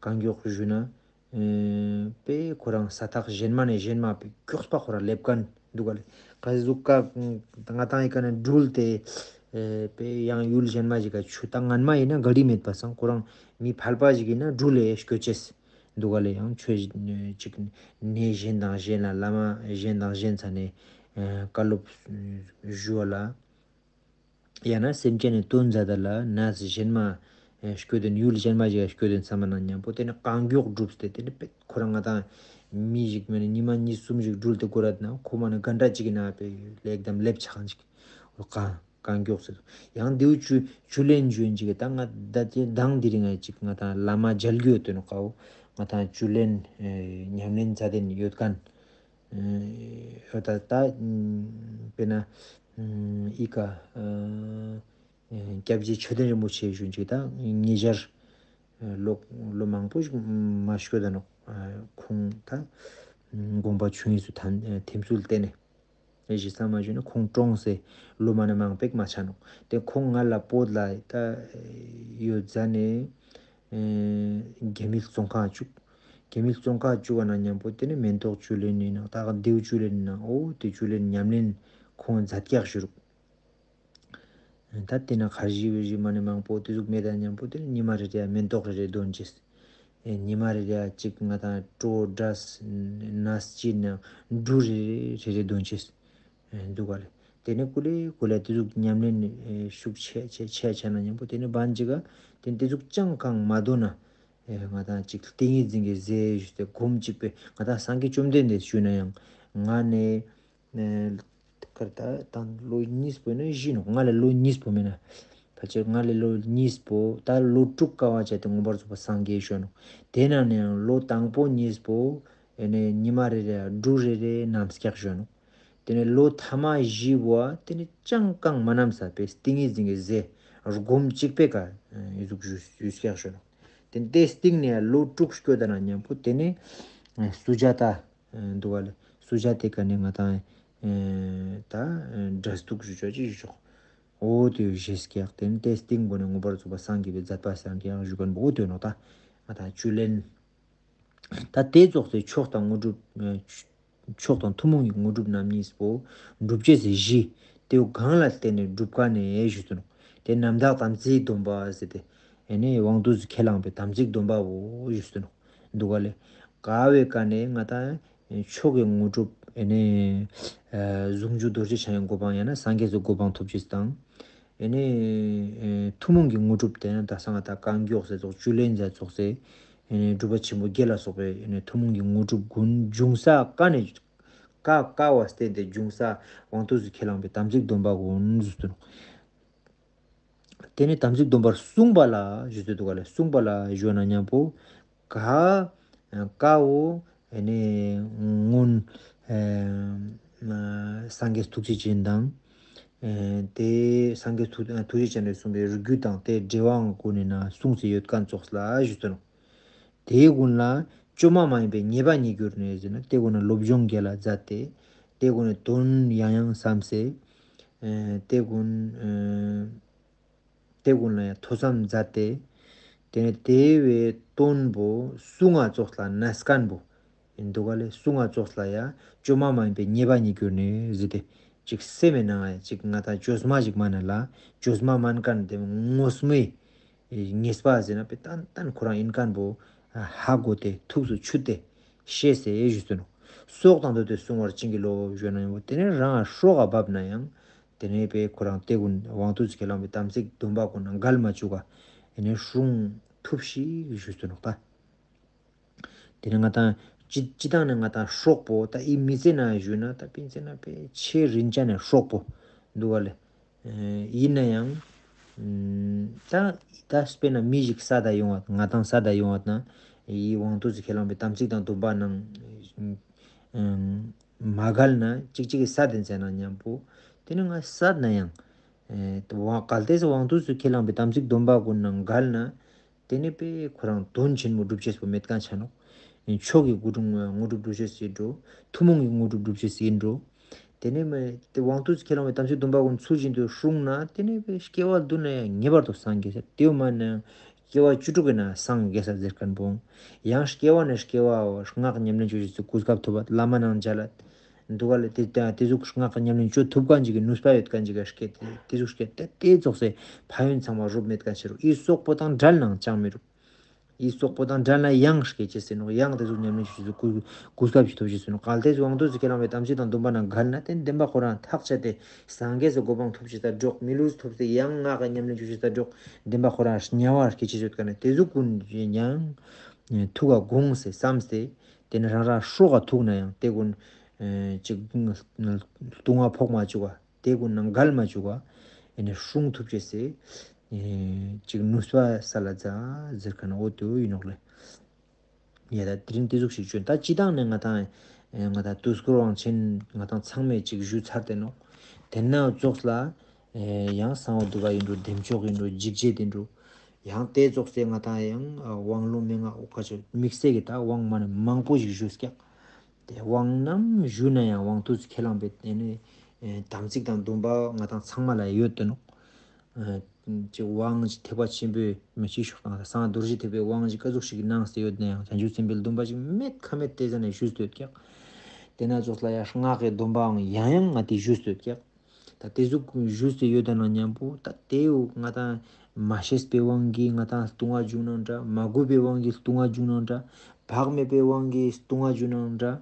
རྐང་མགྱོགས་ཞུ་ན་ཨེ་པས་ཁོ་རང་ས་ཐག་གཞན་མ་ནས་གཞན་མ་པས་མགྱོགས་པ་ཁོ་རང་སླེབས་མཁན་འདུག་ག་ལས། ག་ཟུག་ག་ང་དང་ཡི་ག་ནས་འགྲུལ་ཏེ་ཨེ་པས་ཡང་ཡུལ་གཞན་མ་ཞིག་ག་ཆུ་ད་ངན་མ་ཡིན་ན་ག་རི་མེད་པ་སང་ཁོ་རང་མི་ཕལ་པ་ཞིག་ཡིན་ན་འགྲུལ་ལས་སྐྱོ་ཅེས། འདུག་ག་ལས་ཡང་ཆོས་ཅིག་གནས་གཞན་དང་གཞན་ལ་བླ་མ་གཞན་དང་གཞན་ཚ་ནས་ཨ་བཀའ་སློབ་ཞུ་བ་ལ། ཡང་ན་སེམས་ཅན་ནི་དོན་མཛད་ད་ལ་ན་གཞན་མ་ཨ་སྐྱོད་དོན་ཡུལ་གཞན་མ་ཞིག་སྐྱོད་དོན་ཚང་མ་ན་མཉམ་པོ་དེ་ནི་རྐང་མགྱོགས་བསྒྲུབས་ཏེ་དེ་ནི་པེ་ཁོ་རང་ང་དང་མི་ཞིག་མེད་ན་ཉི་མ་གཉིས་གསུམ་ཞིག་འགྲུལ་ཏེ་གོ་ར་ན་ཁོ་མ་ནི་ག་འདྲ་ཅིག་ཡིན་ན་པེ་ལེགས་དམ་ལེབ་ཆགས་ཅིག་རྐང་། རྐང་མགྱོགས་ཟེར། ཡང་འདིའུ་བཅུ་བཅུ་ལེན་བཅུ་ཡིན་ཅིག་ད་ང་ད་དེ་མདང་འདི་རིང་ང་ཅིག་ང་དང་བླ་མ་མཇལ་རྒྱུ་ཡོད་དོ་ནོ་ཀའོ། ང་དང་བཅུ་ལེན་ཨེ་ཉམས་ལེན་མཛད་དེ་ཡོད་མཁན། ཨེ་ཡོད་ད་ད་དཔེར་ན་ཨེ་ཨི་ཀ་ཨེ་སྐྱབས་རྗེ་ཆོས་ལྡན་རིན་པོ་ཆེ་བཞུགས་ཅིག་ད་ཉེ་ཆར་ཨེ་ལོ་ལོ་མང་པོ་ཞིག་མ་ཤོད་ད་ནོ། ཨེ་ཁོང་ད་དགོངས་པ་ཆོས་དབྱིངས་སུ་ཐམ་ཨེ་ཐིམ་ཚུལ་བསྟན་ནས། རེ་ཞིག་ས་མ་ཞུས་ན་ཁོང་གྲོངས་སེ་ལོ་མ་ནི་མང་པེག་མ་ཆ་ནོག། དེ་ཁོང་ང་ལ་བོད་ལ་ད་ཡོད་ཟ་ནས་རྒྱ་མིའི་བཙོན་ཁང་བཅུག། རྒྱ་མིའི་བཙོན་ཁང་བཅུག་པ་ན་མཉམ་པོ་དེ་ནི་མེ་ཏོག་བཅུད་ལེན་ནི་ནང་ད་ག་མདེའུ་བཅུད་ལེན་ནང་འོ་དེ་བཅུད་ལེན་ཉམས་ལེན་ཁོང་མཛད་ཀྱག་ཞུ་རུག། ད་དེ་ན་ཁར་ཞི་བའི་རི་མ་ནི་མང་པོ་དེ་ཟུག་མེད་ད་མཉམ་པོ་དེ་ནི་ཉི་མ་རེ་རེ་མེ་ཏོག་རེ་རེ་འདོན་ཅེས། ཉི་མ་རེ་རེ་གཅིག་ང་དང་གྲོ་འབྲས་ནས་ཅི་ན་འབྲུ་རེ་རེ་རེ་རེ་འདོན་ཅེས། འདུག་ག་ལེ། དེ་ནས་ཀུ་ལེ་ཀུ་ལེ་དེ་ཟུག་ཉམས་ལེན་ཤུགས་ཆེ་ཆེ་ཆེ་ཆེ་ན་མཉམ་པོ་དེ་ནས་བན་ཅིག་ག་དེ་དེ་ཟུག་ཅང་གང་མ་འདོན་ན། ང་དང་ཅིག་ཏིང་ངེ་འཛིན་གྱི་ཟས་ཞུས་ཏེ་སྒོམ་གཅིག་པས་ང་དང་སངས་རྒྱས་བཅོམ་ལྡན་འདས་ཞུས་ན་ཡང་ང་ནས་ཀར་ད་དང་ལོ་གཉིས་པོ་ནས་བཞི་ནོ་ང་ལས་ལོ་གཉིས་པོ་མེད་ན། ཕལ་ཆེར་ང་ལས་ལོ་གཉིས་པོ་ད་ལོ་དྲུག་ཀ་བ་བྱས་ཏེ་མངོན་པར་རྫོགས་པ་སངས་རྒྱས་ཞུས་ནོ། དེ་ན་ནས་ཡང་ལོ་དང་པོ་གཉིས་པོ་ཨེ་ནས་ཉི་མ་རེ་རེ་འབྲུ་རེ་རེ་རྣམས་སྐྱག་ཞུས་ནོ། དེ་ནས་ལོ་ཐ་མ་བཞི་བོ་དེ་ནས་ཅང་གང་མ་རྣམས་ས་པའི་ཏིང་ངེ་འཛིན་གྱི་ཟས་སྒོམ་གཅིག་པའི་ཀ་ཡི་ཟུག་ཞུ་ཞུ་སྐྱག་ཞུ་ནོ། དེ་དེ་སྟིང་ནས་ལོ་དྲུག་སྐྱོད་ད་ན་མཉམ་པོ་དེ་ནས་སུ་ཇ་ཏ་འདུག་བ་ལེ། སུ་ཇ་ཏའི་ཀ་ནས་ང་དང་ད་འབྲས་ཐུག་ཞུ་ཆོག་ཅི་ཞུ་ཆོག། འོ་དེ་བཞེས་སྐྱག་དེ་ནས་དེ་སྟིང་པོ་ནས་མངོན་པར་རྫོགས་པ་སངས་རྒྱས་པའི་མཛད་པ་སངས་རྒྱས་ཡང་ཞུ་མཁན་པོ་འོ་དེ་ནོ་ད་ང་དང་བཅུད་ལེན། ད་དེ་རྫོགས་ཚེ་མཆོག་དང་དངོས་གྲུབ། མཆོག་དང་ཐུན་མོང་གི་དངོས་གྲུབ་རྣམ་གཉིས་པོ་འགྲུབ་བྱེད་ཚེ་བཞི། དེའུ་གང་ལ་བརྟེན་ནས་འགྲུབ་ཀ་ནས་ཞུས་སུ་ནོ། དེ་རྣམ་དག་དམ་ཚིག་སྡོམ་པ་ཟེར་ཏེ། ཨེ་ནས་དབང་དུ་ཁས་བླངས་པའི་དམ་ཚིག་སྡོམ་པ་བོ་ཞུས་སུ་ནོ། འདུག་ག་ལེ། ག་བའི་ཀ་ནས་ང་དང་མཆོག་གི་དངོས་གྲུབ་ཨེ་ནས་ཟུང་འཇུག་རྡོ་རྗེ་འཆང་ཡང་གོ་འཕང་ཡང་ན་སངས་རྒྱས་སུ་གོ་འཕང་ཐོབ་ཅེས་དང་། ཨེ་ནས་ཐུན་མོང་གི་དངོས་གྲུབ་དེ་ནི་ད་སང་ད་རྐང་མགྱོགས་ཟེར་ཚོགས་བཅུད་ལེན་ཟེར་ཚོགས་ཟེར། ཨེ་ནས་སྒྲུབ་པ་ཆེན་པོ་བརྒྱད་ལ་སོགས་པའི་ཨེ་ནས་ཐུན་མོང་གི་དངོས་གྲུབ་ཀུན་འབྱུང་ས་ཀ་ནས་ཀ་ཀ་བ་བརྟེན་ཏེ་འབྱུང་ས་དབང་དུ་ཁས་བླངས་པའི་དམ་ཚིག་སྡོམ་པ་ཀུན་ཟེར་དུ་ནོ། དེ་ནས་དམ་ཚིག་སྡོམ་པར་གསུངས་པ་ལ་ཞུ་ཚོད་འདུག་ག་ལེ། གསུངས་པ་ལ་ཞུ་ན་མཉམ་པོ་ག་ཀ་བོ་ཨེ་ནས་སྔོན་སངས་རྒྱས་ཐུགས་རྗེ་ཅན་དང་། དེ་སངས་རྒྱས་ཐུགས་ཐུགས་རྗེ་ཅན་ལས་གསུངས་པའི་རིགས་རྒྱུད་དང་དེ་འབྲེལ་བའང་ཀུན་ནས་ན་གསུངས་སེ་ཡོད་མཁན་ཙོགས་ལ་ཞུ་ཚོད་ནོ། དེའི་ཀུན་ལ་བཅོས་མ་མ་ཡིན་པའི་ཉེས་པ་ཉིད་གྱུར་ནས་ཟེར་ན་དེ་ཀུན་ནས་སློབ་སྦྱོང་རྒྱལ་ལ་མཛད་དེ། དེ་ཀུན་ནས་དོན་ཡང་ཡང་བསམ་སེ། དེ་ཀུན་དེ་ཀུན་ལ་ཡང་ཐོས་བསམ་མཛད་དེ། དེ་ནས་དེ་བའི་དོན་པོ་གསུང་ང་ཙོགས་ལ་གནས་མཁན་པོ། ཡིན་འདུག་ག་ལེ། གསུང་ང་ཙོགས་ལ་ཡ་བཅོས་མ་མ་ཡིན་པའི་ཉེས་པ་ཉིད་གྱུར་ནས་ཟེར་ཏེ། ཅིག་སེམས་མེད་ན་ཅིག་ང་དང་བཅོས་མ་ཞིག་མ་ན་ལ་བཅོས་མ་མན་མཁན་དེ་ངོ་སྨོས། ཉེས་པ་ཟེར་ན་པའི་ཏན་ཏན་ཁོ་རང་ཡིན་མཁན་པོ་ཧ་གོ་སྟེ་ཐུགས་སུ་ཆུད་དེ་ཤེས་སེ་ཞུ་ཚོད་ནོ། སྲོག་དང་བསྡོས་ཏེ་བསྲུང་བར་བྱིན་གྱིས་རློབས་ཞུ་ན་ཡང་དེ་ནས་རང་སྲོག་ག་བབ་ན་ཡང་དེ་ནས་པའི་ཁོ་རང་དེ་ཀུན་དབང་དུ་ཁས་བླངས་པའི་དམ་ཚིག་སྡོམ་པ་ཀུན་ན་འགལ་མ་བཅུག་ག་ཨེ་ནས་སྲུང་ཐུབ་ཤིག་ཞུ་ཚོད་ནོ་ད། དེ་ནས་ང་དང་སྤྱི་སྤྱི་བཏང་ནས་ང་དང་སྲོག་པོ་ད་ཨི་མི་ཚེ་ན་ཞུས་ན་ད་ཕན་ཚེ་ན་པའི་ཆེས་རིན་ཆ་ནས་སྲོག་པོ་འདུག་ག་ལེ། ཡིན་ན་ཡང་ད་ད་དཔེར་ན་མི་ཞིག་ས་ད་ཡོང་བ་ང་དང་ས་ད་ཡོང་བ་ན་ཡི་དབང་དུ་ཁས་བླངས་པའི་དམ་ཚིག་དང་སྡོམ་པ་ནང་མ་འགལ་ན་གཅིག་གཅིག་གིས་ས་དེ་མཛད་ན་མཉམ་པོ་དེ་ནས་ང་ས་ན་ཡང་། དབང་གལ་ཏེ་དབང་དུ་ཁས་བླངས་པའི་དམ་ཚིག་སྡོམ་པ་ཀུན་ནང་འགལ་ན། དེ་ནས་པས་ཁོ་རང་དོན་ཆེན་མོ་སྒྲུབ་བྱེད་པོ་མེད་མཁན་ཆ་ནོ། མཆོག་གི་དངོས་གྲུབ་དངོས་གྲུབ་སྒྲུབ་བྱེད་ཟེར་འགྲོ། ཐུན་མོང་གི་དངོས་གྲུབ་སྒྲུབ་བྱེད་ཟེར་འགྲོ། དེ་ནས་མ་དེ་དབང་དུ་ཁས་བླངས་པའི་དམ་ཚིག་སྡོམ་པ་ཀུན་ཚུལ་བཞིན་དུ་སྲུང་ན་དེ་ནས་པས་སྐྱེ་བ་བདུན་ན་ཡང་ངེས་པར་དུ་སངས་རྒྱས་ས་དེའུ་མ་ནས་སྐྱེ་བ་བཅུ་དྲུག་གི་ནང་སངས་རྒྱས་ས་ཟེར་མཁན་པོ། ཡང་སྐྱེ་བ་ནས་སྐྱེ་བ་སྔགས་ཉམས་ལེན་བཅུ་བཞི་ཚུ་གོ་སྐབས་ཐོབ་པ་བླ་མ་ནང་མཇལ་ལ། འདུག་ག་ལེ། དེ་དེ་དེ་ཟུག་སྔགས་ཀྱི་ཉམས་ལེན་བཅོ་ཐུབ་མཁན་ཅིག་གི་ནུས་པ་ཡོད་མཁན་ཅིག་ག་སྐད་དེ་དེ་ཟུག་སྐད་དེ་དེ་ཙོགས་སེ་ཕན་ཡོན་ཚང་མ་རོབ་མེད་མཁན་ཕྱིར་རོ། ཨི་སོག་པོ་དང་འབྲལ་ནང་ཅང་མི་རུག། ཨི་སོག་པོ་དང་འབྲལ་ན་ཡང་སྐད་ཅེས་ཟེར་ནོ། ཡང་དེ་ཟུག་ཉམས་ལེན་བཅོ་ཞིག་གུ་གུ་སྐབས་ཤིག་ཐོབ་ཞིག་ཟེར་ནོ། གལ་ཏེ་དབང་དུ་ཁས་བླངས་པའི་དམ་ཚིག་དང་སྡོམ་པ་ནང་འགལ་ན་དེ་བདེན་པ་ཁོ་རང་ཐག་ཆད་དེ་སངས་རྒྱས་སུ་གོ་འཕང་ཐོབ་ཞིག་ད་འགྲོག། མི་ལུས་ཐོབ་སྟེ་ཡང་སྔགས་ཀྱི་ཉམས་ལེན་བཅོ་ཞིག་ད་འགྲོག། བདེན་པ་ཁོ་རང་དམྱལ་བར་སྐད་ཅེས་ཡོད་མཁན་ནི་དེ་ཟུག་ཀུན་ཡང་ཐུག་ག་དགོངས་སེ་བསམ་སྟེ། དེ་ནས་རང་རང་སྲོག་ག་ཐུག་ན་ཡང་དེ་ཀུན་ཅིག་ལྟུང་བ་ཕོག་མ་བཅུག་ག། དེ་ཀུན་ནང་འགལ་མ་བཅུག་ག། ཨེ་ནས་སྲུང་ཐུབ་ཅེས་སེ་ཅིག་ནུས་པ་ས་ལ་ཛ་ཟེར་མཁན་འོ་དེ་ཡིན་ནོག་ལེ། ཡ་ད་དེ་རིང་དེ་ཟུག་ཞིག་བྱོན། ད་སྤྱི་བཏང་ནས་ང་དང་ང་དང་དུས་འཁོར་དབང་ཆེན་ང་དང་ཚང་མས་ཅིག་ཞུས་ཚར་ཏེ་ནོག། དེ་ན་ཙོགས་ལ་ཡང་གསང་བ་འདུས་པ་ཡིན་འགྲོ། བདེ་མཆོག་ཡིན་འགྲོ། འཇིགས་བྱེད་ཡིན་འགྲོ། ཡང་དེ་ཙོགས་སེ་ང་དང་ཡང་དབང་ལུང་མན་ངག་འོ་ཁ་ཆོ་དམིགས་བསལ་གྱི་ད་དབང་མ་ནི་མང་པོ་ཞིག་ཞུས་ཀྱག། དེ་དབང་རྣམས་ཞུས་ན་ཡང་དབང་དུས་ཁས་བླངས་པའི་དེ་ནི་ཨེ་དམ་ཚིག་དང་སྡོམ་པ་ང་དང་ཚང་མ་ལ་ཡོད་དེ་ནོ། ཨེ་ཅིག་དབང་ཅིག་ཐེག་པ་ཆེན་པོའི་མི་ཅིག་ཤོག་དང་གསང་རྡོ་རྗེ་ཐེག་པའི་དབང་ཅིག་ག་ཟུག་ཞིག་གནང་སྟེ་ཡོད་ན་ཡང་བྱང་ཆུབ་སེམས་དཔའི་སྡོམ་པ་ཅིག་མེད་ཁ་མེད་དེ་ཟ་ནས་ཞུས་སྟོད་ཀྱག། དེ་ན་ཙོགས་ལ་ཡང་སྔགས་ཀྱི་སྡོམ་པའང་ཡང་ཡང་ང་དེ་ཞུས་སྟོད་ཀྱག། ད་དེ་ཟུག་ཞུས་ཏེ་ཡོད་ད་ན་མཉམ་པོ་ད་དེའུ་ང་དང་མ་ཤེས་པའི་དབང་གིས་ང་དང་ལྟུང་བ་འཇུག་ནང་འདྲ། མ་གོས་པའི་དབང་གིས་ལྟུང་བ་འཇུག་ནང་འདྲ། བག་མེད་པའི་དབང་གིས་ལྟུང་བ་འཇུག་ནང་འདྲ།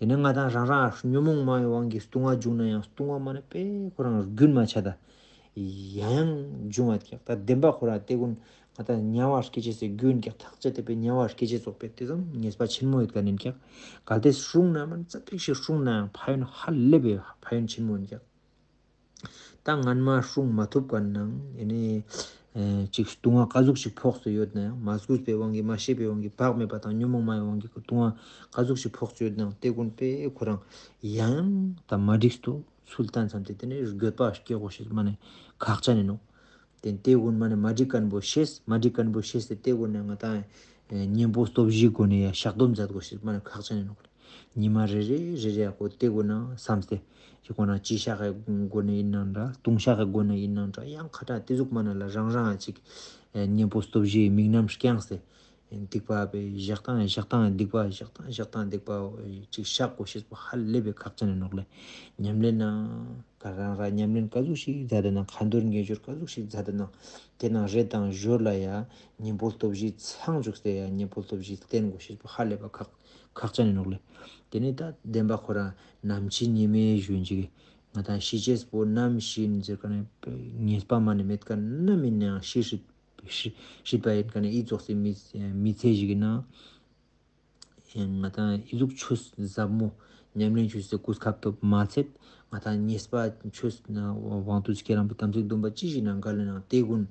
ཡིན་ན་ང་དང་རང་རང་ཉོན་མོངས་མ་ཡི་དབང་གིས་ལྟུང་བ་འཇུག་ན་ཡང་ལྟུང་བ་མ་ནི་པས་ཁོ་རང་རྒྱུན་མ་ཆད་ད། ཡང་ཡང་འབྱུང་བ་ཀྱག། ད་བདེན་པ་ཁོ་རང་དེ་ཀུན་ང་དང་དམྱལ་བ་སྐྱེ་ཅེས་སི་རྒྱུན་ཀྱག། ཐག་བཅད་དེ་པའི་དམྱལ་བ་སྐྱེ་ཅེས་ཙོགས་པའི་དེ་ཙམ་ཉེས་པ་ཆེན་མོ་ཡོད་ག་ནིན་ཀྱག། གལ་ཏེ་སྲུང་ན་མིན་ཙ་པིག་ཞིག་སྲུང་ན་ཡང་ཕན་ཡོན་ཧ་ལས་པའི་ཕན་ཡོན་ཆེན་མོ་ཡིན་ཀྱག། ད་སྔན་མ་སྲུང་མ་ཐུབ་ག་ནང་ཡིན་ནི་ཨེ་ཅིག་ལྟུང་བ་ག་ཟུག་ཞིག་ཕོག་སུ་ཡོད་ན་ཡང་མ་གོས་པའི་དབང་གིས་མ་ཤེས་པའི་དབང་གིས་བག་མེད་པ་དང་ཉོན་མོངས་མ་ཡི་དབང་གིས་ལྟུང་བ་ག་ཟུག་ཞིག་ཕོག་སུ་ཡོད་ན་ཡང་དེ་ཀུན་པས་ཁོ་རང་ཡང་ད་མ་འགྲིག་སྟོ་ཚུལ་བསྟན་ཙམ་དེ་དེ་ནས་འགྱོད་པ་སྐྱེ་དགོས་ཤེས་མ་ནས་ཁག་ཅན་ཡིན་ནོ། དེ་དེ་ཀུན་མ་ནས་མ་འགྲིག་མཁན་པོ་ཤེས། མ་འགྲིག་མཁན་པོ་ཤེས་ཏེ་དེ་ཀུན་ནས་ང་ད་གཉེན་པོ་སྟོབས་བཞིའི་སྒོ་ནས་ཡང་བཤགས་སྡོམ་མཛད་དགོས་ཤེས་མ་ནས་ཁག་ཅན་ཡིན་ནོ། ཉི་མ་རེ་རེ་རེ་རེ་ཡག་པོ་དེ་དགོས་ན་བསམ་སྟེ། ཅིག་དགོས་ན་སྤྱི་བཤགས་ཀྱི་སྒོ་ནས་ཡིན་ནའང་འདྲ། ལྟུང་བཤགས་ཀྱི་སྒོ་ནས་ཡིན་ནའང་འདྲ། ཡང་ཁ་ཏ་དེ་ཟུག་མ་ན་ལ་རང་རང་ཅིག་གཉེན་པོ་སྟོབས་བཞིའི་དམིགས་རྣམ་བསྐྱངས་ཏེ། སྡིག་པ་པའི་བཤགས་སྟངས་བཤགས་སྟངས་སྡིག་པ་བཤགས་སྟངས་བཤགས་སྟངས་སྡིག་པ་ཅིག་བཤགས་དགོས་ཤེས་པོ་ཧ་ལས་པའི་ཁག་ཅན་ཡིན་ནོག་ལེ། ཉམས་ལེན་ན་ག་རང་ར་ཉམས་ལེན་ག་ཟུག་ཞིག་མཛད་དེ་ན་ཁ་འདོན་དགེ་སྦྱོར་ག་ཟུག་ཞིག་མཛད་དེ་ན་དེ་ནང་རེ་དང་ཞོར་ལ་ཡང་གཉེན་པོ་སྟོབས་བཞི་ཚང་བཅུག་སྟེ་ཡང་གཉེན་པོ་སྟོབས་བཞི་བསྟེན་དགོས་ཤེས་པོ་ཧ་ལས་པ་ཁག་ཁག་ཅན་ཡིན་ནོག་ལེ། དེ་ནས་ད་བདེན་པ་ཁོ་རང་ནམ་འཆི་ཉི་མའི་གཞོན་ཅིག་ང་དང་ཤི་ཅེས་པོ་ནམ་ཤི་ཟེར་ག་ནས་ངེས་པ་མ་ནས་མེད་ག་ནམ་ཡིན་ནའང་ཤི་སྲིད་ཤི་སྲིད་པ་ཡིན་ག་ནས་ཨི་ཙོགས་སི་མི་མི་ཚེ་ཞིག་ཡིན་ན། ང་དང་ཨི་ཟུག་ཆོས་ཟབ་མོ་ཉམས་ལེན་ཆོས་སི་གོ་སྐབས་ཐོབ་མ་ཚད་ང་དང་ཉེས་པ་ཆོས་དབང་དུ་སྐྱེ་རང་པའི་དམ་ཚིག་སྡོམ་པ་ཅི་ཞིག་ནང་འགལ་ནའང་དེ་ཀུན་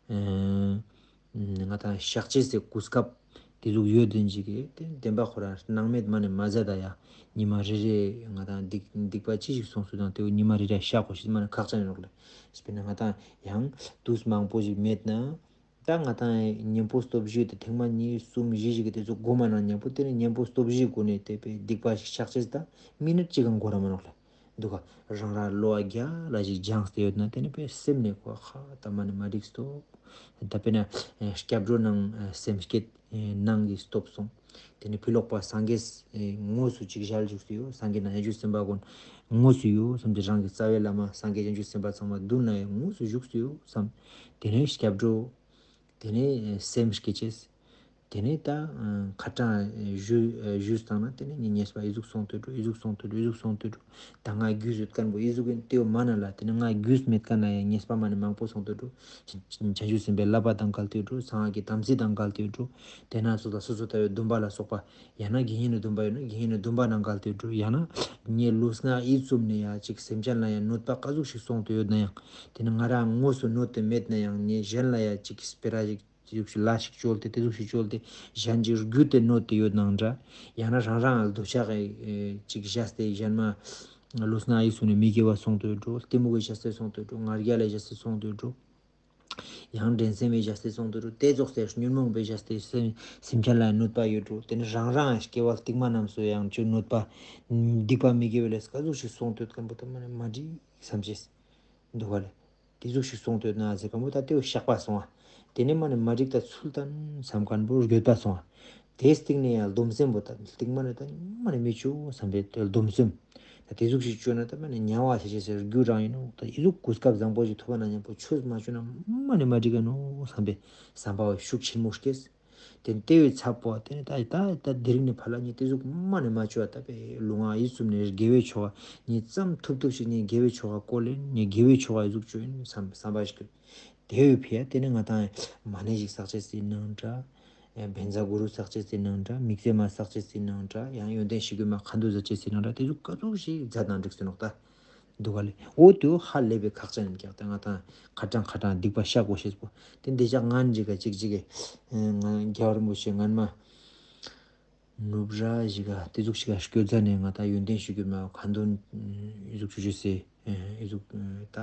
ང་དང་བཤགས་ཅེས་སི་གོ་སྐབས་དེ་ཟུག་ཡོད་དོན་ཅིག་གི་དེ་བདེན་པ་ཁོ་རང་སྣང་མེད་མ་ནས་མ་ཟད་ད་ཡ་ཉི་མ་རེ་རེ་ང་དང་སྡིག་སྡིག་པ་ཅི་ཞིག་སོང་སུ་དང་དེ་ཉི་མ་རེ་རེ་བཤགས་དགོས་ཤེས་མ་ནས་ཁག་ཅན་ཡིན་ནོག་ལེ། དཔེར་ན་ང་དང་ཡང་དུས་མང་པོ་ཞིག་མེད་ན། ད་ང་དང་གཉེན་པོ་སྟོབས་བཞི་དེ་ཐེངས་མ་གཉིས་གསུམ་བཞི་ཞིག་གི་དེ་ཚོ་སྒོམ་ན་མཉམ་པོ་དེ་ནས་གཉེན་པོ་སྟོབས་བཞིའི་སྒོ་ནས་དེ་པའི་སྡིག་པ་ཞིག་བཤགས་ཅེས་ད་མི་ནི་གཅིག་གང་གོ་ར་མ་ནོག་ལེ། འདུག་ག་རང་ར་བློ་བ་རྒྱ་ལ་ཞིག་སྦྱངས་ཏེ་ཡོད་ན་དེ་ནི་པའི་སེམས་ནས་གོ་ཁ་ད་མ་ནི་མ་འགྲིག་སྟོ། ད་དཔེར་ན་སྐྱབས་འགྲོ་ནང་སེམས་བསྐྱེད་ནང་གི་སྟོབས་སོང་། དེ་ནི་ཕི་ལོག་པ་སངས་རྒྱས་དངོས་སུ་ཅིག་ཞལ་བཞུགས་སུ་ཡོད། སངས་རྒྱས་ན་ཡང་བཞུགས་སེམས་པ་ཀུན་དངོས་སུ་ཡོད་བསམ་གྱི་རང་གི་རྩ་བའི་བླ་མ་སངས་རྒྱས་ཡང་བཞུགས་སེམས་པ་ཚང་མ་མདུན་ན་ཡང་དངོས་སུ་བཞུགས་སུ་ཡོད་བསམ། དེ་ནས་སྐྱབས་འགྲོ། དེ་ནས་སེམས་བསྐྱེད་ཅེས། དེ་ནས་ད་ཁ་གྲངས་ཞུ་ཞུས་བཏང་ན་དེ་ནས་ངས་ཉེས་པ་ཨི་ཟུག་སོང་དུ་འགྲོ། ཨི་ཟུག་སོང་དུ་འགྲོ། ཨི་ཟུག་སོང་དུ་འགྲོ། ད་ང་རྒྱུས་ཡོད་མཁན་པོ་ཨི་ཟུག་ཡིན་ཏེའོ་མ་ན་ལ་དེ་ནས་ང་རྒྱུས་མེད་མཁན་ལ་ཡང་ཉེས་པ་མ་ནས་མང་པོ་སོང་དུ་འགྲོ། བྱང་ཆུབ་སེམས་དཔའི་བསླབ་པ་དང་འགལ་དུ་འགྲོ། གསང་སྔགས་ཀྱི་དམ་ཚིག་དང་འགལ་དུ་འགྲོ། དེ་ན་སོ་ད་སོ་སོ་ལྟ་བའི་སྡོམ་པ་ལ་སོགས་པ། ཡང་ན་དགེ་བསྙེན་ནི་སྡོམ་པ་ཡོད་ན་དགེ་བསྙེན་ནི་སྡོམ་པ་ནང་འགལ་ཏེ་འགྲོ། ཡང་ན་ངས་ལུས་ངག་ཡིད་གསུམ་ནས་ཡང་ཅིག་སེམས་ཅན་ལ་ཡང་གནོད་པ་ག་ཟུག་ཞིག་སོང་སྟེ་ཡོད་ན་ཡང་དེ་ནི་ང་རང་དངོས་སུ་གནོད་དེ་མེད་ན་ཡང་ངས་གཞན་ལ་ཡང་ཅིག་སྤེ་ར་ཞིག་ཅིག་ལ་ཞིག་བཅོལ་ཏེ་དེ་ཟུག་ཞིག་བཅོལ་ཏེ་གཞན་གྱི་རྒྱུད་དེ་གནོད་དེ་ཡོད་ནའང་འདྲ། ཡང་ན་རང་རང་ལ་འདོད་ཆགས་ཀྱི་ཅིག་བཞག་སྟེ་གཞན་མ་ལུས་ངག་ཡིད་གསུམ་ནས་མི་དགེ་བ་སོང་སྟེ་འགྲོ། གཏི་མུག་གི་བྱ་སྤྱོད་སོང་སྟེ་འགྲོ། ང་རྒྱལ་ལ་བྱ་སྤྱོད་སོང་སྟེ་འགྲོ། ཡང་འགྲན་སེམས་མེད་བྱ་སྟེ་སོང་དུ་རུ་དེ་རྫོགས་ཏེ་ཉོན་མོངས་པའི་བྱ་སྟེ་སེམས་སེམས་ཅན་ལ་གནོད་པ་ཡོད་འགྲོ། དེ་ནི་རང་རང་སྐྱེ་བ་རྟིང་མ་རྣམས་སུ་ཡང་ཅུ་གནོད་པ་སྡིག་པ་མི་དགེ་བའི་ལས་ཀ་ཟུག་ཞིག་སོང་དུས་ཀམ་པོ་ད་མ་ནི་མ་འགྲིག་བསམ་ཅེས་འདུག་ག་ལེ། དེ་ཟུག་ཞིག་སོང་དུས་ན་ཟེར་ཀམ་པོ་ད་དེའོ་བཤགས་པ་སོང་བ། དེ་ནི་མ་ནི་མ་འགྲིག་ད་ཚུལ་དང་བསམ་ཀམ་པོ་འགྱོད་པ་སོང་བ། དེའི་སྟེང་ནས་ཡང་སྡོམ་སེམས་པོ་དང་སྟེང་མ་ནས་དང་མ་ནས་མི་བཅུག་བསམ་པའི་སྡོམ་སེམས། ད་དེ་ཟུག་ཞིག་བཅོས་ན་ད་མ་ནས་ཉ་བ་ཞེས་བྱས་ཟེར་རྒྱུ་རང་ཡིན་ནོ། ད་ཨི་ཟུག་གོ་སྐབས་བཟང་པོ་ཞིག་ཐོབ་པ་ན་མཉམ་པོ་ཆོས་མ་བཅོས་ན་མ་ནས་མ་འགྲིག་ག་ནོ་བསམ་པའི་བསམ་པ་བ་ཤུགས་ཆེན་མོ་སྐྱེས། དེ་ལྟེ་བའི་ཚབ་པོ་དེ་ནས་ད་ད་ད་དེ་རིང་ནས་ཕར་ལ་ངས་དེ་ཟུག་མ་ནས་མ་བཅོས་ད་པའི་ལུས་ངག་ཡིད་གསུམ་ནས་དགེ་བའི་ཆོ་ག་ངས་ཙམ་ཐུབ་ཐུབ་ཞིག་ངས་དགེ་བའི་ཆོ་ག་བཀོལ་ལེ་ངས་དགེ་བའི་ཆོ་ག་ཨི་ཟུག་བཅོས་ཡིན་བསམ་བསམ་པ་ཞིག་སྐྱེས། དེ་བས་ཕི་ཡ་དེ་ནི་ང་དང་མ་ཎི་ཞིག་བསགས་བྱེད་སྲིད་ནང་འདྲ། བཛྲ་གུ་རུ་བསགས་བྱེད་སྲིད་ནང་འདྲ། དམིགས་བརྩེ་མ་བསགས་བྱེད་སྲིད་ནང་འདྲ། ཡང་ཡོན་ཏན་ཞུ་གི་མ་ཁ་འདུ་བཟའ་བྱེད་སྲིད་ནང་འདྲ། དེ་ཚོ་ག་ཚོད་ཞིག་མཛད་དང་འགྲིག་སྲིད་ནོག་ད། འདུག་ག་ལེ། འོ་དེ་ཧ་ལས་པའི་ཁག་ཅན་ཡིན་ཀྱག་ད་ང་དང་ཁ་གྲངས་ཁ་གྲངས་སྡིག་པ་བཤགས་དགོས་ཤེས་པོ། དེ་འདི་ཅག་ངན་འཇིག་ག་ཅིག་ཅིག་གི། ང་རྒྱལ་བ་རིན་པོ་ཆེ་ངན་མ། ནུབ་ར་ཞིག་ག་དེ་ཟུག་ཞིག་ག་སྐྱོད་ཚ་ནས་ང་ད་ཡོན་ཏན་ཞུ་གི་མ་ཁ་འདོན་ཨི་ཟུག་ཆུ་ཆུ་སེ་ཨི་ཟུག་ད་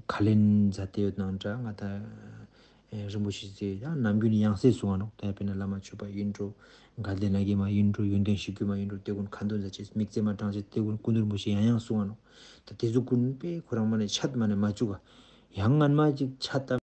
ཁ་ལེན་མཛད་དེ་ཡོད་ནང་འདྲ་ང་ད་ རིན་པོ་ཆེ་ཟེར་ཡང་ནམ་རྒྱུན་ཡང་སེ་གསུང་བ་ནོ། ད་དཔེར་ན་བླ་མ་མཆོད་པ་ཡིན་འགྲོ། དགའ་ལྡན་ལྷ་བརྒྱ་མ་ཡིན་འགྲོ། ཡོན་ཏན་གཞིར་གྱུར་མ་ཡིན་འགྲོ། དེ་ཀུན་ཁ་འདོན་མཛད་ཅེས་དམིགས་བརྩེ་མ་དྲངས་ཅེས་དེ་ཀུན་སྐུ་མདུན་རིན་པོ་ཆེ་ཡང་ཡང་གསུང་བ་ནོ། ད་དེ་ཚོ་ཀུན་དཔེ་ཁོ་རང་མ་ནས་ཆད་མ་ནས་མ་བཅུག་ག་ཡང་སྔན་མ་ཅིག་ཆད་ད།